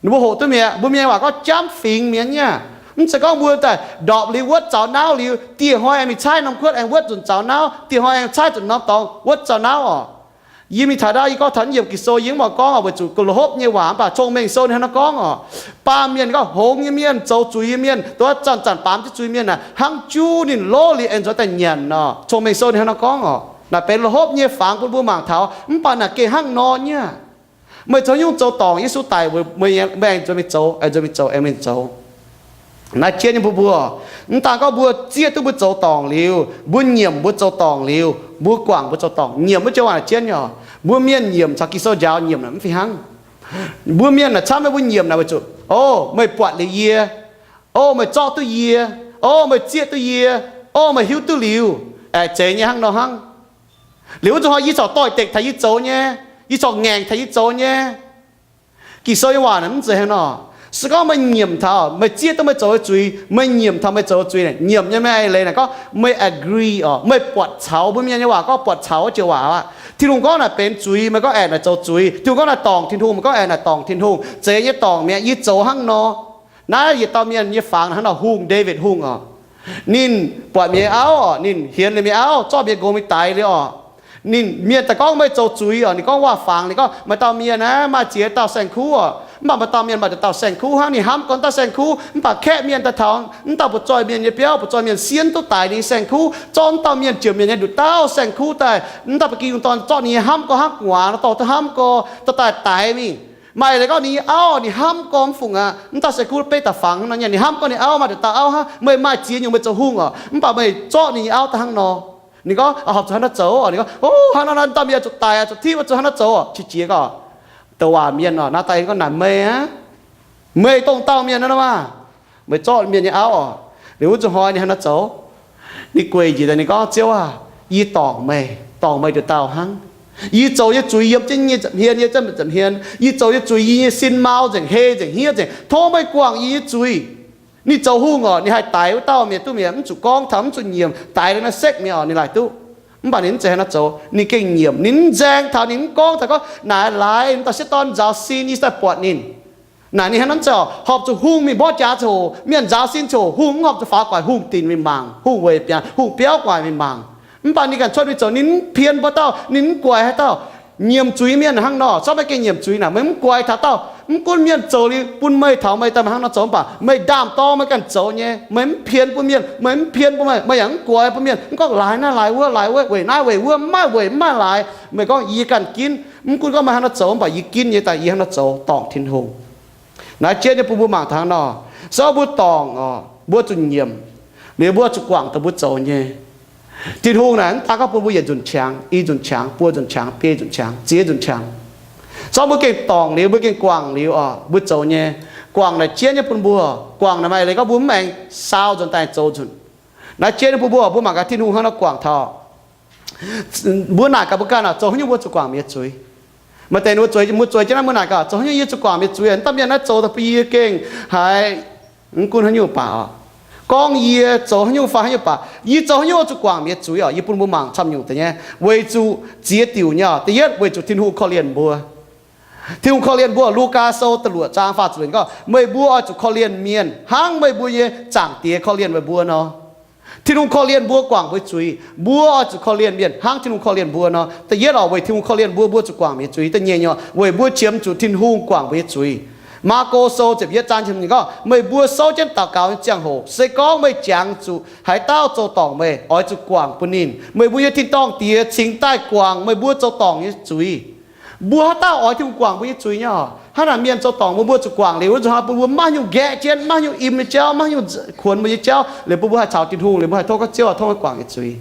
Ninh mbuo hoqc duqv mi'aqv. Mbuo mienh waac gorngv jamv fingx mi'aqv nyei. Mv zeiz gorngv mbuo daaih ndorpc liuz wuotv zaux nauv liuz, dieh hnoi aengx mingh caaiv norm kuotv aengx wuotv nzunc zaux nauv, dieh hnoi aengx caaiv nzunc norm dorngx wuotv zaux nauv oc. Yie mingh taux ndau, yie gorngv taux yiem Ging-Sou, yie mv oix gorngv oc, weic zuqc la'hopv nyei waac, mv baac Cong-Mengh Sou ninh hnangv nor gorngv oc. Baamh mienh gorngv hngongx nyei mienh, zoux zuiz nyei mienh, dongh wuov zanc-zanc baamz jienv zuiz mienh naaic, hnangv juv ninh lorz liuz aengx nzuonx daaih nyanc oc. Cong-Mengh Sou ninh hnangv nor gorngv oc. Naaic benx la'hopv nyei fangx bun mbuo mangc taux, mv baac naaic gengh hnangv nor nyei. Meih zoux nyungc zoux dorngc, Yesu daic weic meih, meih aengx nzuonx mingh zoux, aengx nzuonx mingh zoux, aengx mingh zoux. Naaiv jienv nyei mbuo, mbuo, mv daan gorngv mbuo zieqv duqv mbuo zoux dorngc liuz, mbuo nyiemc mbuo zoux dorngc liuz, mbuo guangc mbuo zoux dorngc. Nyiemc wuov joux waac naaic jienv nyei oc. Mbuo mienh nyiemc caux Ging-Sou njaaux nyiemc naaic mv fih hnangv. Mbuo mienh naaic camv nyei, mbuo nyiemc naaic weic zuqc, o, meih buatc liuz yie, o, meih zorqv duqv yie, o, meih zieqv duqv yie, o, meih hiuv duqv liuz, aengx zeiz nyei hnangv nor hnangv. Liuz wuov zuqc hnoi yie corc doix-dekc taux yie zoux nyei, yie corc ngaengc taux yie zoux nyei. Ging-Sou nyei waac naaic mv zeiz hnangv nor. Se gorngv meih nyiemc taux, meih zieqv duqv meih zoux nyei zuiz, meih nyiemc taux meih zoux nyei zuiz naaic, nyiemc nyei maaih leiz naaic gorngv meih agree oc, meih buatc caux, mbuo mienh nyei waac gorngv buatc caux wuov joux waac aqv. Tin-Hungh gorngv naaic benx zuiz, meih gorngv aengx naaic zoux zuiz. Tin-Hungh gorngv naaic dorngc Tin-Hungh, meih gorngv aengx naaic dorngc Tin-Hungh. Zeiz nyei dorngc mi'aqv. Yie zoux hnangv nor. Naaiv yietc dauh mienh nyei fangx hnangv nor, hungh Ndaawitv Hungh oc. Ninh buatc mienh nyei auv oc, ninh hienx liuz mienh nyei auv, zorqv mienh nqox mingh daix liuz oc, ninh, mienh daaih gorngv meih zoux zuiz oc. Ninh gorngv waac-fangx, ninh gorngv, maaih dauh mienh aeqv, maaih ziex dauh saeng-kuv oc, mv baac maaih dauh mienh maaih dauh dauh saeng-kuv hnangv. Ninh hnamv gorngv dauh saeng-kuv, mv baac kaeqv mienh daaih taux mv dauh butv-zoih mienh nyei biauv, butv-zoih mienh sienv duqv daic ninh nyei saeng-kuv, zorqv mv dauh mienh ziouc mienh nyei nduqc dauh saeng-kuv daaih, mv dauh ba'gi yungh dorn zorqv ninh nyei hnamv gorx hnangv gu'nguaaz nor dorh duqv hnamv gorx dorh daaih daix mingh. Maaih leiz gorngv ninh nyei auv, ninh hnamv gorx mv fungc aqv. Mv dauh saeng-kuv beiv daaih fangx hnangv nor nyei, ninh hnamv gorngv ninh auv maaih nduqc dauh auv hnangv, meih maaih ziex nyungc meih zoux hungh oc, mv baac meih zorqv ninh nyei auv daaih hnangv nor. Ninh gorngv, horpc zuqc hnangv naaiv zoux oc. Ninh gorngv, ov, hnangv nor naaiv dauh mienh zuqc daic aqv, zuqc tipv, zuqc hnangv naaiv zoux oc. Qiex jiez gorngv, douc waac mienh oc, naaiv daaih gorngv naaic meih aqv. Meih dongh dauh mienh naaiv nor maah! Meih zorqv mienh nyei auv oc. Liuz wuov zuqc hnoi ninh hnangv naaiv zoux. Ninh gueic njiec daaih ninh gorngv, Ziouv aah! Yie dorngc meih, dorngc meih nduqc dauh hnangv. Yie zoux nyei zuiz yiem jienv nyei nza'hmien, yiem jienv nza'hmien. Yie zoux nyei zuiz, yie nyei sin mau nzengc, hei nzengc, hniev nzengc. Tov meih guangc yie nyei zuiz. Ninh zoux hungh oc, ninh haih daix wuov dauh mienh duqv mi'aqv, mv zuqc gorngv taux, mv zuqc nyiemc, daix liuz naaiv sekv mi'aqv oc, ninh laaic duqv. Mv baac ninh mv zeiz hnangv naaiv zoux. Ninh gengh nyiemc, ninh mv nzaeng taux, ninh mv gorngv taux gorngv, Naaic laaix m'daaih sieqv dorn nzaaux sin, yie daaih buatc ninh. Naaic ninh hnangv naaiv zoux, horpc zuqc hungh mingh mborqv jaax ziouc hoc, mienh nzaaux sin ziouc hoc, hungh mv horpc zuqc faaux guaax, hungh dinc mingh mangc, hungh weic biangh, hungh biauv guaax mingh mangc. Mv baac ninh ganh cuotv mingh zoux, ninh mv pien mbuo dauh, ninh mv guaix haaix dauh. Nyiemc zuiz mienh hnangv nor, corc meih gengh nyiemc zuiz naaic, meih mv guaix taux dauh. Mv gunv mienh zoux liuz bun meih taux meih daaih haaix nor zoux, mv baac meih ndaam-dorng meih ganh zoux nyei. Meih mv pien bun mienh, meih mv pien bun meih, meih yaac mv guaix bun mienh, mv gorngv laaix naaiv laaix wuov, laaix wuov, weic naaiv weic wuov, mv maaih weic, mv maaih laaix. Meih gorngv yie ganh ginv, mv gunv gorngv meih haaix nor zoux, mv baac yie ginv nyei daaih, yie hnangv nor zoux dorngc Tin-Hungh. Naaiv jienv nyei bun mbuo mangc taux hnangv nor. Se gorngv mbuo dorngc oc, mbuo zuqc nyiemc, liuz mbuo zuqc guangc dongh mbuo zoux nyei. Tin-Hungh naaic mv daan gorngv bun mbuo yietc nzunc qangx, i nzunc qangx, buo nzunc qangx, biei nzunc qangx, ziex nzunc qangx. Se gorngv mbuo gengh dorngc liuz, mbuo gengh guangc liuz oc, mbuo zoux nyei. Guangc naaic jienv nyei bun mbuo. Guangc naaic maaih leiz gorngv mbuo mv aengx saau nzuonx daaih zoux nzunc. Naaiv jienv nyei bun mbuo, mbuo mangc gaax Tin-Hungh hnangv nor guangc taux. Mbuo naaic gaax mbuo ganh oc, zoux haaix nyungc mbuo zuqc guangc mienh nyei zuiz? Maaih deix mbuo zueiz, mbuo zueiz jienv naaiv, mbuo naaic gaax, zoux haaix nyungc yie zuqc guangc mienh nyei zuiz? Mv dauh mienh naaiv zoux daaih bun yie gengh haiz, mv gunv haaix nyungc baac oc, gorngv yie zoux haaix nyungc fai haaix nyungc baac, yie zoux haaix nyungc zuqc guangc mienh nyei zuiz oc. Yie bun mbuo mangc camv nyungc deix nyei, weic zuqc ziex diuc nyei oc. Da'yietv, weic zuqc Tin-Hungh korv-lienh mbuo. Tin-Hungh korv-lienh mbuo. Lugaa Sou da'luoqc zaang faah ziepc luoqc gorngv, meih mbuo oix zuqc korv-lienh mienh hnangv meih mbuo nyei Zaangc Diex korv-lienh meih mbuo nor. Tin-Hungh korv-lienh mbuo guangc mbuo nyei zuiz. Mbuo oix zuqc korv-lienh mienh hnangv Tin-Hungh korv-lienh mbuo nor. Da'yietv oc, weic Tin-Hungh korv-lienh mbuo, mbuo zuqc guangc mienh nyei zuiz. Da'nyeic nyungc, weic mbuo qiemx zuqc Tin-Hungh guangc mbuo nyei zuiz. Maako Sou ziepc yietv zaang gorngv, meih mbuo souv jienv daux gaux nyei ziangh hoc, se gorngv meih jangx zuqc haaix dauh zoux dorngc meih, oix zuqc guangc bun ninh. Meih mbuo nyei tin-dorngh Diex cingx daaih guangc meih mbuo zoux dorngc nyei zuiz. Mbuo haaix dauh oix Tin-Hungh guangc mbuo nyei zuiz nyei oc? Hnangv naaic mienh zoux dorngc mbuo, mbuo zuqc guangc liuz, wuov nzunc mbuo maiv nyungc nqaeqv jienv, maiv nyungc im nyei jauv, maiv nyungc kuonx mbuo nyei jauv, liuz mbuo mbuo haih caux Tin-Hungh, liuz mbuo haih tov gorngv Ziouv oc, tov meih guangc yie zuiz.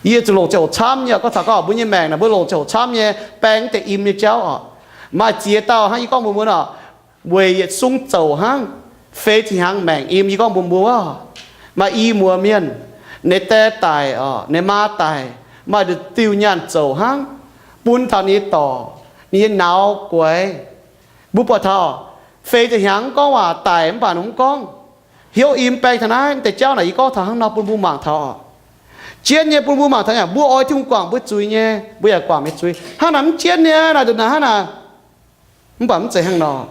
Yie zuqc longc ziangh hoc camv nyei oc. Gorngv taux gorngv mbuo nyei maengc naaic, mbuo longc ziangh hoc camv nyei, baeng deix im nyei jauv oc. Maaih ziex dauh hnangv yie gorngv mbuox mbuo nor, weic yietc sung zouc hnangv, feix ziepc hnyangx maengc im. Yie gorngv mbuox mbuo, maaih i muoz mienh, ninh die daic oc, ninh maa daic, maaih nduqc diuh nyaanh zouc hnangv, bun taux ninh nyei dorc, ninh nyei nauz guaix. Mbuo buatc taux feix ziepc hnyangx mv gorngv waac, daic mv baac ninh mv gorngv. Hnyouv im baeng taux naaiv deix jauv naaic, yie gorngv taux hnangv nor bun mbuo mangc taux oc. Jienv nyei bun mbuo mangc taux yaac mbuo oix Tin-Hungh guangc mbuo zuiz nyei, mbuo yaac guangc mienh zuiz. Hnangv naaic mv jienv nyei naaic, nduqc naaic hnangv naaic. Mv baac mv zeiz hnangv nor.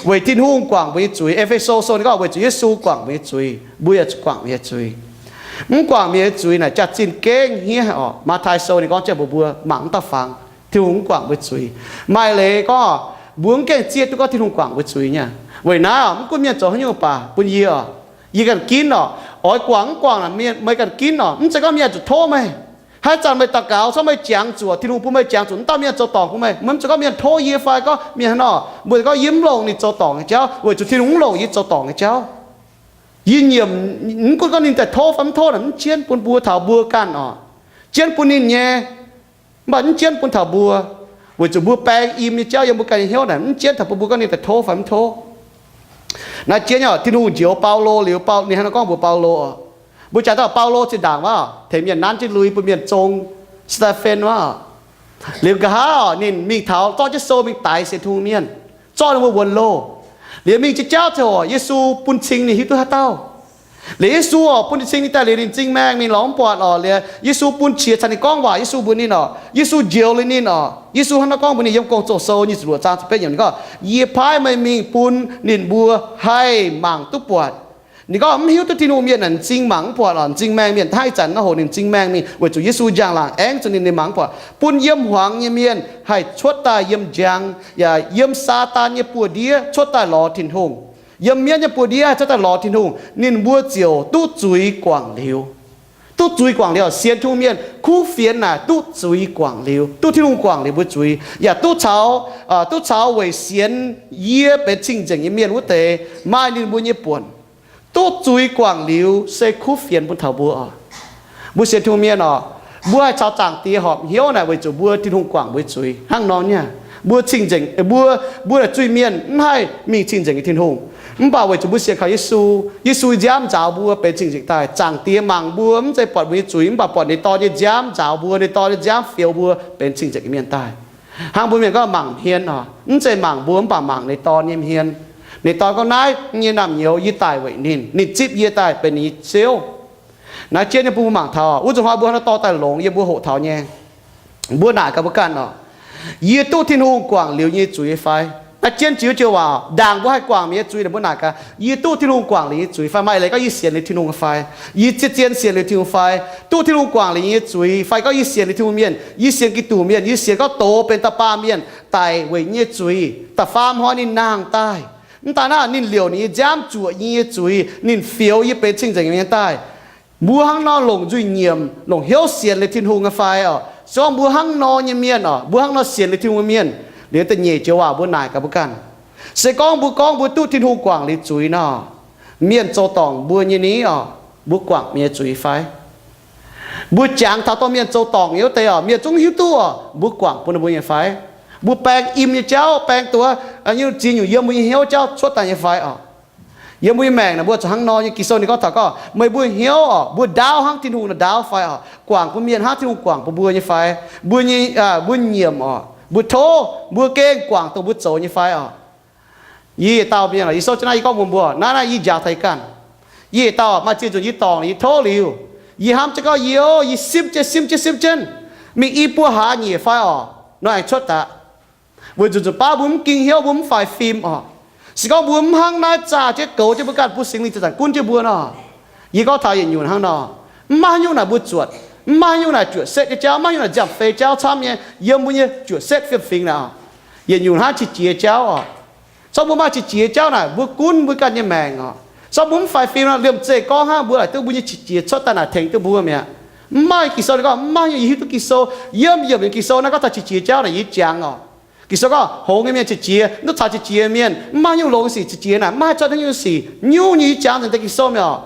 Weic Tin-Hungh guangc mbuo nyei zuiz. E^fe^so Sou ninh gorngv weic zuqc Yesu guangc mbuo nyei zuiz, mbuo yaac zuqc guangc mienh nyei zuiz. Mv guangc mienh nyei zuiz naaic jaax-zinh gengh hniev oc. Matv^tai Sou ninh gorngv jienv mbuox mbuo mangc mv dauh fangx, Tin-Hungh mv guangc mbuo zuiz. Maaih leiz gorngv, mbuo mv gaengh zieqv duqv gorngv Tin-Hungh guangc mbuo zuiz nyei. Weic naaiv oc, mv gunv mienh zoux haaix nyungc baac bun yie oc, yie ganh ginv oc, oix guangc mv guangc naaic, meih ganh ginv oc. Mv zeiz gorngv mienh zuqc tov meih. Haaix zanc meih daux gaux, corc meih jangx zuqc, Tin-Hungh bun meih jangx zuqc, mv dauh mienh zoux dorngc bun meih, mv zeiz gorngv mienh tov yie fai gorngv mienh hnangv nor, mbuo gorngv yie mv longc ninh zoux dorngc nyei jauv, weic zuqc Tin-Hungh mv longc yie zoux dorngc nyei jauv. Yie nyiemc, mv gunv gorngv ninh daaih tov fai mv tov naaic, mv jienv bun mbuo taux mbuo ganh oc, jienv bun ninh nyei. Mv baac mv jienv bun taux mbuo, weic zuqc mbuo baeng im nyei jauv yiem mbuo ganh nyei hnyouv naaic, mv jienv taux bun mbuo gorngv ninh daaih tov fai mv tov. Naaiv jienv nyei oc, Tin-Hungh njoux Baulo liuz, Bau-, ninh hnangv nor gorngv mbuox Baulo oc. Mbuo jangx dauh Baulo zinh ndaangc wuov, tengx mienh nanv jienv lui bun mienh zong Saa^te^fen wuov. Liuz nqa'haav oc, ninh mingh taux zorqv jienv sou mingh daix sienx Tin-Hungh mienh, zorqv ninh mbuo wuonx loh. Liuz mingh jiex jauv ziangh hoc Yesu bun cing ninh hiuv duqv haaix dauh. Liuz Yesu oc, bun ninh cing ninh daaih liuz, ninh m'zing maengh mingh lorz mv buatc oc. Liuz Yesu bun qiex caux ninh gorngv waac, Yesu mbuox ninh oc, Yesu njoux liuz ninh oc. Yesu hnangv naaiv gorngv mbuox ninh yiem Gong-Zoh Sou nyic ziepc luoqc zaang ziepc betv yiemc, ninh gorngv, Yie paaiv meih mingh bun ninh mbuo haih mangc duqv buatc. Ninh gorngv mv hiuv duqv Tin-Hungh mienh naaic m'zing mangc mv buatc oc, m'zing maengh mienh. Hnangv ih zanc naaiv hoc ninh m'zing maengh mingh weic zuqc Yesu njang laangc aengv zuqc ninh mangc mv buatc, bun yiem hmuangx nyei mienh haih cuotv daaih yiem njang, yaac yiem Saadaan nyei buoz-ndiev cuotv daaih lorz Tin-Hungh. Yiem mienv nyei buoz-ndiev haih cuotv daaih lorz Tin-Hungh, ninh mbuo ziouc duqv zuiz guangc liuz. Duqv zuiz guangc liuz, sienx Tin-Hungh mienh kuv fienx naaic duqv zuiz guangc liuz, duqv Tin-Hungh guangc liuz mbuo zuiz, yaac duqv caux, duqv caux weic sienx yie benx cing-nzengc nyei mienh wuov deix maaih ninh mbuo nyei buonc. Duqv zuiz guangc liuz se kuv fienx bun taux mbuo oc. Mbuo sienx Tin-Hungh mienh oc, mbuo haih caux Zaangc Diex horpc hnyouv naaic weic zuqc mbuo Tin-Hungh guangc mbuo zuiz hnangv nor nyei. Mbuo cing-nzengc, mbuo, mbuo naaic zuiz mienh mv haih mingh cing-nzengc nyei Tin-Hungh. Mv baac weic zuqc mbuo sienx kaux Yesu, Yesu nziaamv nzaaux mbuo benx cing-nzengc daaih. Zaangc Diex mangc mbuo mv zeiz buatc mbuo nyei zuiz, mv baac buatc ninh Dorn nyei nziaamv nzaaux mbuo, ninh Dorn nyei nziaamv fioux mbuo benx cing-nzengc nyei mienh daaih. Hnangv mbuo mienh gorngv mangc hmien oc, mv zeiz mangc mbuo mv baac mangc ninh Dorn nyei hmien. Ninh Dorn gorngv, Naaiv yie nyei naamh nyouz, yie daic weic ninh, ninh zipv yie daaih benx ninh nyei Ziouv. Naaiv jienv nyei bun mbuo mangc taux, wuov nzunc hnoi mbuo hnangv nor dorh daaih longx, yie mbuo hoqc taux nyei. Mbuo naaic gaax mbuo ganh oc, Yie duqv Tin-Hungh guangc liuz nyei zuiz fai? Naaiv jienv jiex joux waac, ndaangc mbuo haih guangc mienh nyei zuiz naaic, mbuo naaic gaax, Yie duqv Tin-Hungh guangc liuz nyei zuiz fai? Maaih leiz gorngv, Yie sienx liuz Tin-Hungh fai? Yie zien-zien sienx liuz Tin-Hungh fai? Duqv Tin-Hungh guangc liuz nyei zuiz fai gorngv yie sienx liuz Tin-Hungh mienh, yie sienx Giduc mienh, yie sienx gorngv doz benx da'baamh mienh daic weic yie nyei zuiz, da'faam hnoi ninh nangh daaih. Mv daan naaiv, ninh liouc ninh nyei nziaamv zuoqc yie nyei zuiz, ninh fioux yie benx cing-nzengc mienh daaih. Mbuo hnangv nor longc nzuih nyiemc, longc hnyouv sienx liuz Tin-Hungh nyei fai oc? Se gorngv mbuo hnangv nor nyei mienh oc, mbuo hnangv nor sienx liuz Tin-Hungh nyei mienh, liuz da'nyeic joux waac mbuo naaic gaax mbuo ganh, se gorngv mbuo gorngv mbuo duqv Tin-Hungh guangc liuz zuiz nor, mienh zoux dorngc mbuo nyei ni oc, mbuo guangc mienh nyei zuiz fai? Mbuo jangx taux dorh mienh zoux dorngc nyei wuov deix oc, mienh zungv hiuv duqv oc, mbuo guangc bun ninh mbuo nyei fai? Mbuo baeng im nyei jauv, baeng duqv, a, nyungc ziex nyungc yiem mbuo nyei hnyouv jauv cuotv daaih nyei fai oc? Yiem mbuo nyei maengc naaic mbuo zuqc hnangv nor nyei. Ging-Sou ninh gorngv taux gorngv, Meih mbuo hnyouv oc, mbuo ndaauv hnangv Tin-Hungh naaic ndaauv fai oc? Guangc bun mienh hnangv Tin-Hungh guangc bun mbuo nyei fai? Mbuo nyei, a, mbuo nyiemc oc, mbuo tov, mbuo gengh guangc dongh mbuo zoux nyei fai oc? Yie yietc dauh mienh oc, yie souv jienv naaiv yie gorngv mbuox mbuo, naaiv naaiv yie njaaux taux yie ganh. Yie yietc dauh maaih ziex nzunc yie dorngc, yie tov liuz, yie hnamv jienv gorngv yie, o, yie simv jienv, simv jienv, simv jienv, mingh i buo hlaax nyieqc fai oc, nor aengx cuotv daaih. Weic zuqc nzunc baav mbuo mv ging hnyouv, mbuo mv faix fim oc. Se gorngv mbuo mv hnangv naaiv zaah jienv goux jienv mbuo ganh, bun Singx Lingh zanc-zanc gunv jienv mbuo nor, yie gorngv taux yietc nyungc hnangv nor, mv maaih haaix nyungc naaic mbuo zuotc, mv maaih haaix nyungc naaic zuotc setv nyei jauv, mv maaih haaix nyungc naaic nziaamv-fei jauv camv nyei yiem mbuo nyei zuotc setv fiem-fingx naaic oc. Yietc nyungc hnangv qiex jiez jauv oc. Se gorngv mbuo maaih qiex jiez jauv naaic, mbuo gunv mbuo ganh nyei maengc oc. Se gorngv mbuo mv faix fim nor, liemh zeih gorngv hnangv mbuo laaic duqv mbuo nyei qiex jiez cuotv daaih naaic tengx duqv mbuo mi'aqv. Mv maaih Ging-Sou ninh gorngv, mv maaih nyungc, yie hiuv duqv Ging-Sou yiem yiemc nyei Ging-Sou naaiv gorngv taux qiex jiez jauv naaic yie jangx oc. Ging-Sou gorngv, hngongx nyei mienh qiex jiez, mv duqv caux qiex jiez mienh, mv maaih nyungc longx sic qiex jiez naaic, mv maaih cuotv haaix nyungc sic, nyungc nyei yie jangx nzengc deix Ging-Sou mi'aqv oc.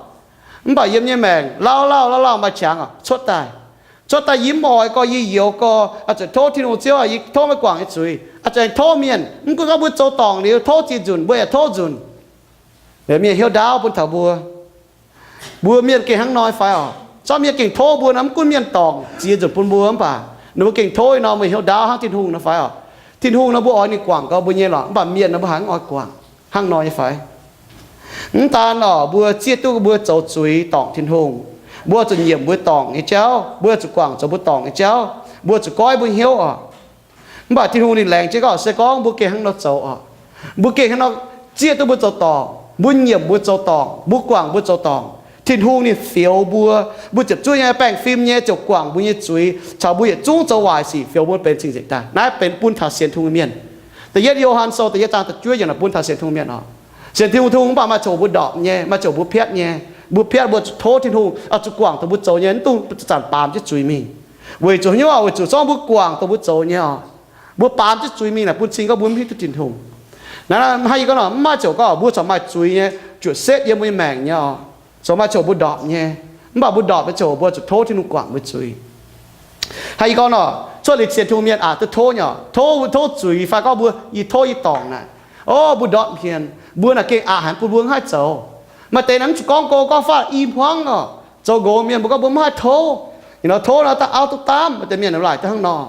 Mv baac yiem nyei maengc lauh lauh lauh lauh maaih qangx oc, cuotv daaih. Cuotv daaih yie mv oix gorx, yie youx gorx, oix zuqc tov Tin-Hungh Ziouv, yie tov meih guangc nyei zuiz, oix zuqc aengx tov mienh. Mv gunv gorngv mbuo zoux dorngc liuz tov ziex nzunc, mbuo yaac tov nzunc. Mienh hnyouv ndaauv bun taux mbuo. Mbuo mienh gengh hnangv nor fai oc? Zorqv mienh gengh tov mbuo nor, mv gunv mienh dorngc ziex nzunc bun mbuo mv baac ninh mbuo gengh tov nor, mbuo hnyouv ndaauv hnangv Tin-Hungh nor fai oc? Tin-Hungh nor mbuo oix ninh guangc gorx mbuo nyei lorqc, mv baac mienh nor mbuo haiz mv oix guangc. Hnangv nor nyei fai? Mv daan oc, mbuo zieqv duqv mbuo zoux zuiz dorngc Tin-Hungh, mbuo zuqc nyiemc mbuo dorngc nyei jauv, mbuo zuqc guangc zoux mbuo dorngc nyei jauv, mbuo zuqc goiv mbuo hnyouv oc. Mv baac Tin-Hungh ninh laengz jienv gorngv se gorngv mbuo gengh hnangv nor zoux oc, mbuo gengh hnangv nor zieqv duqv mbuo zoux dorngc, mbuo nyiemc mbuo zoux dorngc, mbuo guangc mbuo zoux dorngc, Tin-Hungh ninh fioux mbuo. Mbuo ziepc zuoqv nyei baengh fim nyei ziouc guangc mbuo nyei zuiz caux mbuo yietc zungv zoux waaic sic, fioux mbuo benx cing-nzengc daaih. Naaiv benx bun taux sienx Tin-Hungh mienh. Da'yietv Yo^han Sou da'yietv zaang da'juov yiemc bun taux sienx Tin-Hungh mienh oc. Sienx Tin-Hungh, Tin-Hungh mv baac maaih ziouc mbuo ndorpc nyei, maaih ziouc mbuo piatv nyei. Mbuo piatv mbuo zuqc tov Tin-Hungh, zuqc guangc dongh mbuo zoux nyei, mv dungx zanc-zanc baamz jienv zuiz mingh. Weic zuqc hnyouv, weic zuqc zorngv mbuo guangc dongh mbuo zoux nyei oc, mbuo baamz jienv zuiz mingh naaic bun cing gorngv mbuo mv hiuv duqv Tin-Hungh. Naaiv hnangv yie gorngv nor, mv maaih ziouc gorngv mbuo corc maaih zuiz nyei, zuotc setv yiem mbuo nyei maengc nyei oc, corc maaih ziouc mbuo ndorpc nyei. Mv baac mbuo ndorpc nyei ziouc mbuo zuqc tov Tin-Hungh guangc mbuo zuiz. Hnangv yie gorngv nor, cuotv liuz sienx Tin-Hungh mienh aqc duqv tov nyei oc, tov, tov zuiz fai gorngv mbuo, yie tov yie dorngc naaic, o, mbuo ndortv hmien, mbuo naaic gengh aqc haic bun mbuo mv haih zoux. Maaih deix naaic mv zuqc gorngv go gorngv faah i hmuangv oc, zoux nqox mienh mbuo gorngv mbuo mv haih tov. Ninh nor tov nor daaih auv duqv daamv, maaih deix mienh laaic duqv hnangv nor.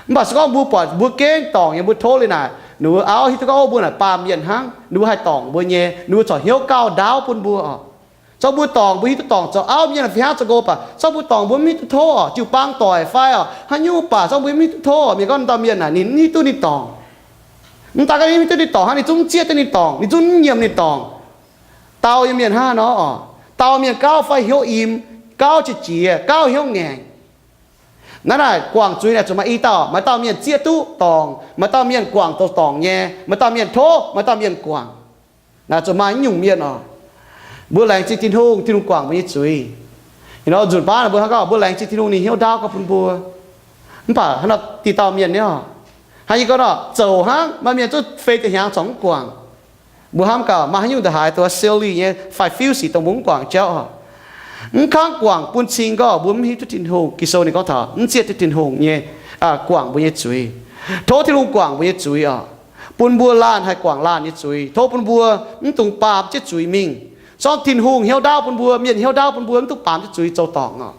Mv baac se gorngv mbuo buatc mbuo gengh dorngc nyei, mbuo tov liuz naaic, ninh mbuo auv hiuv duqv gorngv mbuo naaic baamh mienh hnangv, ninh mbuo haih dorngc mbuo nyei, ninh mbuo corc hnyouv gauh ndaauv bun mbuo oc. Zorqv mbuo dorngc, mbuo hiuv duqv dorngc zoux auv mienh fih hnangv zoux nqox baac zorqv mbuo dorngc mbuo mv hiuv duqv tov oc. Jiu-baang doic fai oc, haaix nyungc baac zorqv mbuo mv hiuv duqv tov oc. Mienh gorngv dauh mienh naaic ninh mv hiuv duqv ninh dorngc. Mv daan gorngv ninh mv hiuv duqv ninh dorngc hnangv, ninh zungv mv zieqv duqv ninh dorngc, ninh zungv mv nyiemc ninh dorngc. Dau nyei mienh hnangv nor oc. Dau mienh gauh fai hnyouv imx, gauh qiex jiez, gauh hnyouv ngaengc. Naaiv naaic guangc zuiz naaic zuqc maaih i dauh, maaih dauh mienh zieqv duqv dorngc, maaih dauh mienh guangc zoux dorngc nyei, maaih dauh mienh tov, maaih dauh mienh guangc. Naaic zuqc maaih nyungc mienh oc. Mbuo laengz zingh Tin-Hungh, Tin-Hungh guangc mbuo nyei zuiz. Nzunc baav mbuo hnangv gorngv mbuo laengz zingh Tin-Hungh ninh hnyouv ndaauv gorngv bun mbuo. Mv baac hnangv nor diqc dauh mienh nyei oc, hnangv yie gorngv nor, zoux hnangv maaih mienh zungv feix ziepc hnyangx corc mv guangc. Mbuo hnamv gaax maaih haaix nyungc ndongc haaix duqv silly nyei fai fiuv sic dongh mbuo mv guangc jauv oc. Mv kangv guangc bun cing gorngv mbuo mv hiuv duqv Tin-Hungh. Ging-Sou ninh gorngv taux mv zieqv duqv Tin-Hungh nyei guangc mbuo nyei zuiz. Tov Tin-Hungh guangc mbuo nyei zuiz oc. Bun mbuo laanh haih guangc laanh nyei zuiz. Tov bun mbuo mv dungx baamz jienv zuiz mingh. Zorqv Tin-Hungh hnyouv ndaauv bun mbuo, mienh hnyouv ndaauv bun mbuo mv dungx baamz jienv zuiz zoux dorngc oc.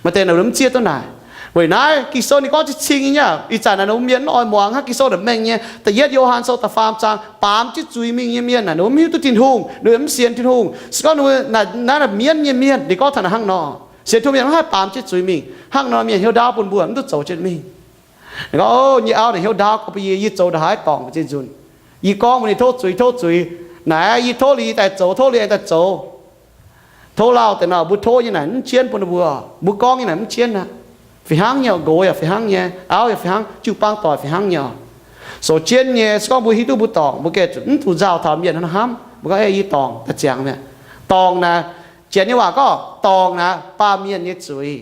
Maaih deix naaic mv zieqv duqv naaic. Weic naaiv Ging-Sou ninh gorngv ziex cing nyei, ih zanc naaic mbuo mienh mv oix muangx hnangv. Ging-Sou naaic mengh nyei. Da'yietv Yo^han Sou da'faam zaang, baamz jienv zuiz mingh nyei mienh naaic ninh mbuo mv hiuv duqv Tin-Hungh, ninh mbuo mv sienx Tin-Hungh. Se gorngv ninh mbuo naaiv mienv nyei mienh, ninh gorngv taux naaic hnangv nor, sienx Tin-Hungh mienh mv haih baamz jienv zuiz mingh. Hnangv nor mienh hnyouv ndaauv bun mbuo mv duqv zoux jienv mingh. Ninh gorngv, o, yie auv naaic hnyouv ndaauv gorngv bun yie, yie zoux ndongc haaix dorngc mbuo nyei nzunc. Yie gorngv mbuox ninh tov zuiz, tov zuiz. Naaic yie tov liuz yie daaih zoux, tov liuz yie daaih zoux. Tov lauh deix nor, mbuo tov nyei naaic mv jienv bun ninh mbuo. Mbuo gorngv nyei naaic mv jienv aqv. Fih hnangv nyei oc, nqox yaac fih hnangv nyei, auv yaac fih hnangv, jiu-baang doic fih hnangv nyei oc. Zoux jienv nyei, se gorngv mbuo hiuv duqv mbuo dorngc, mbuo gengh mv zuqc nzauh taux mienh hnangv hnamv. Mbuo gorngv, ei, yie dorngc, daaih ziangx mi'aqv. Dorngc naaic, janx nyei waac gorngv dorngc naaic baamh mienh nyei zuiz.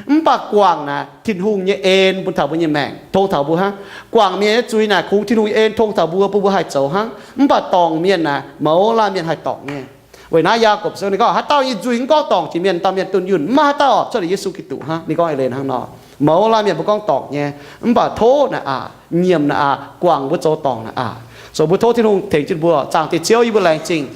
Mv baac guangc naaic Tin-Hungh nyei en bun taux mbuo nyei maengc, tong taux mbuo hnangv. Guangc mienh nyei zuiz naaic kungx Tin-Hungh nyei en tong taux mbuo, bun mbuo haih zoux hnangv. Mv baac dorngc mienh naaic mouz laanh mienh haih dorngc nyei. Weic naaiv Yaagorpc Sou ninh gorngv, haaix dauh nyei nzuih mv gorngv dorngc jiex mienh, dauh mienh dunh yunh. Mv maaih haaix dauh oc, cuotv liuz Yesu Giduc hnangv. Ninh gorngv eix leiz hnangv nor. Mouz laanh mienh mbuo gorngv dorngc nyei, mv baac tov naaic aqc, nyiemc naaic aqc, guangc mbuo zoux dorngc naaic aqc. Zoux mbuo tov Tin-Hungh tengx jienv mbuo. Zaangc Diex Ziouv, yie mbuo laengz zingh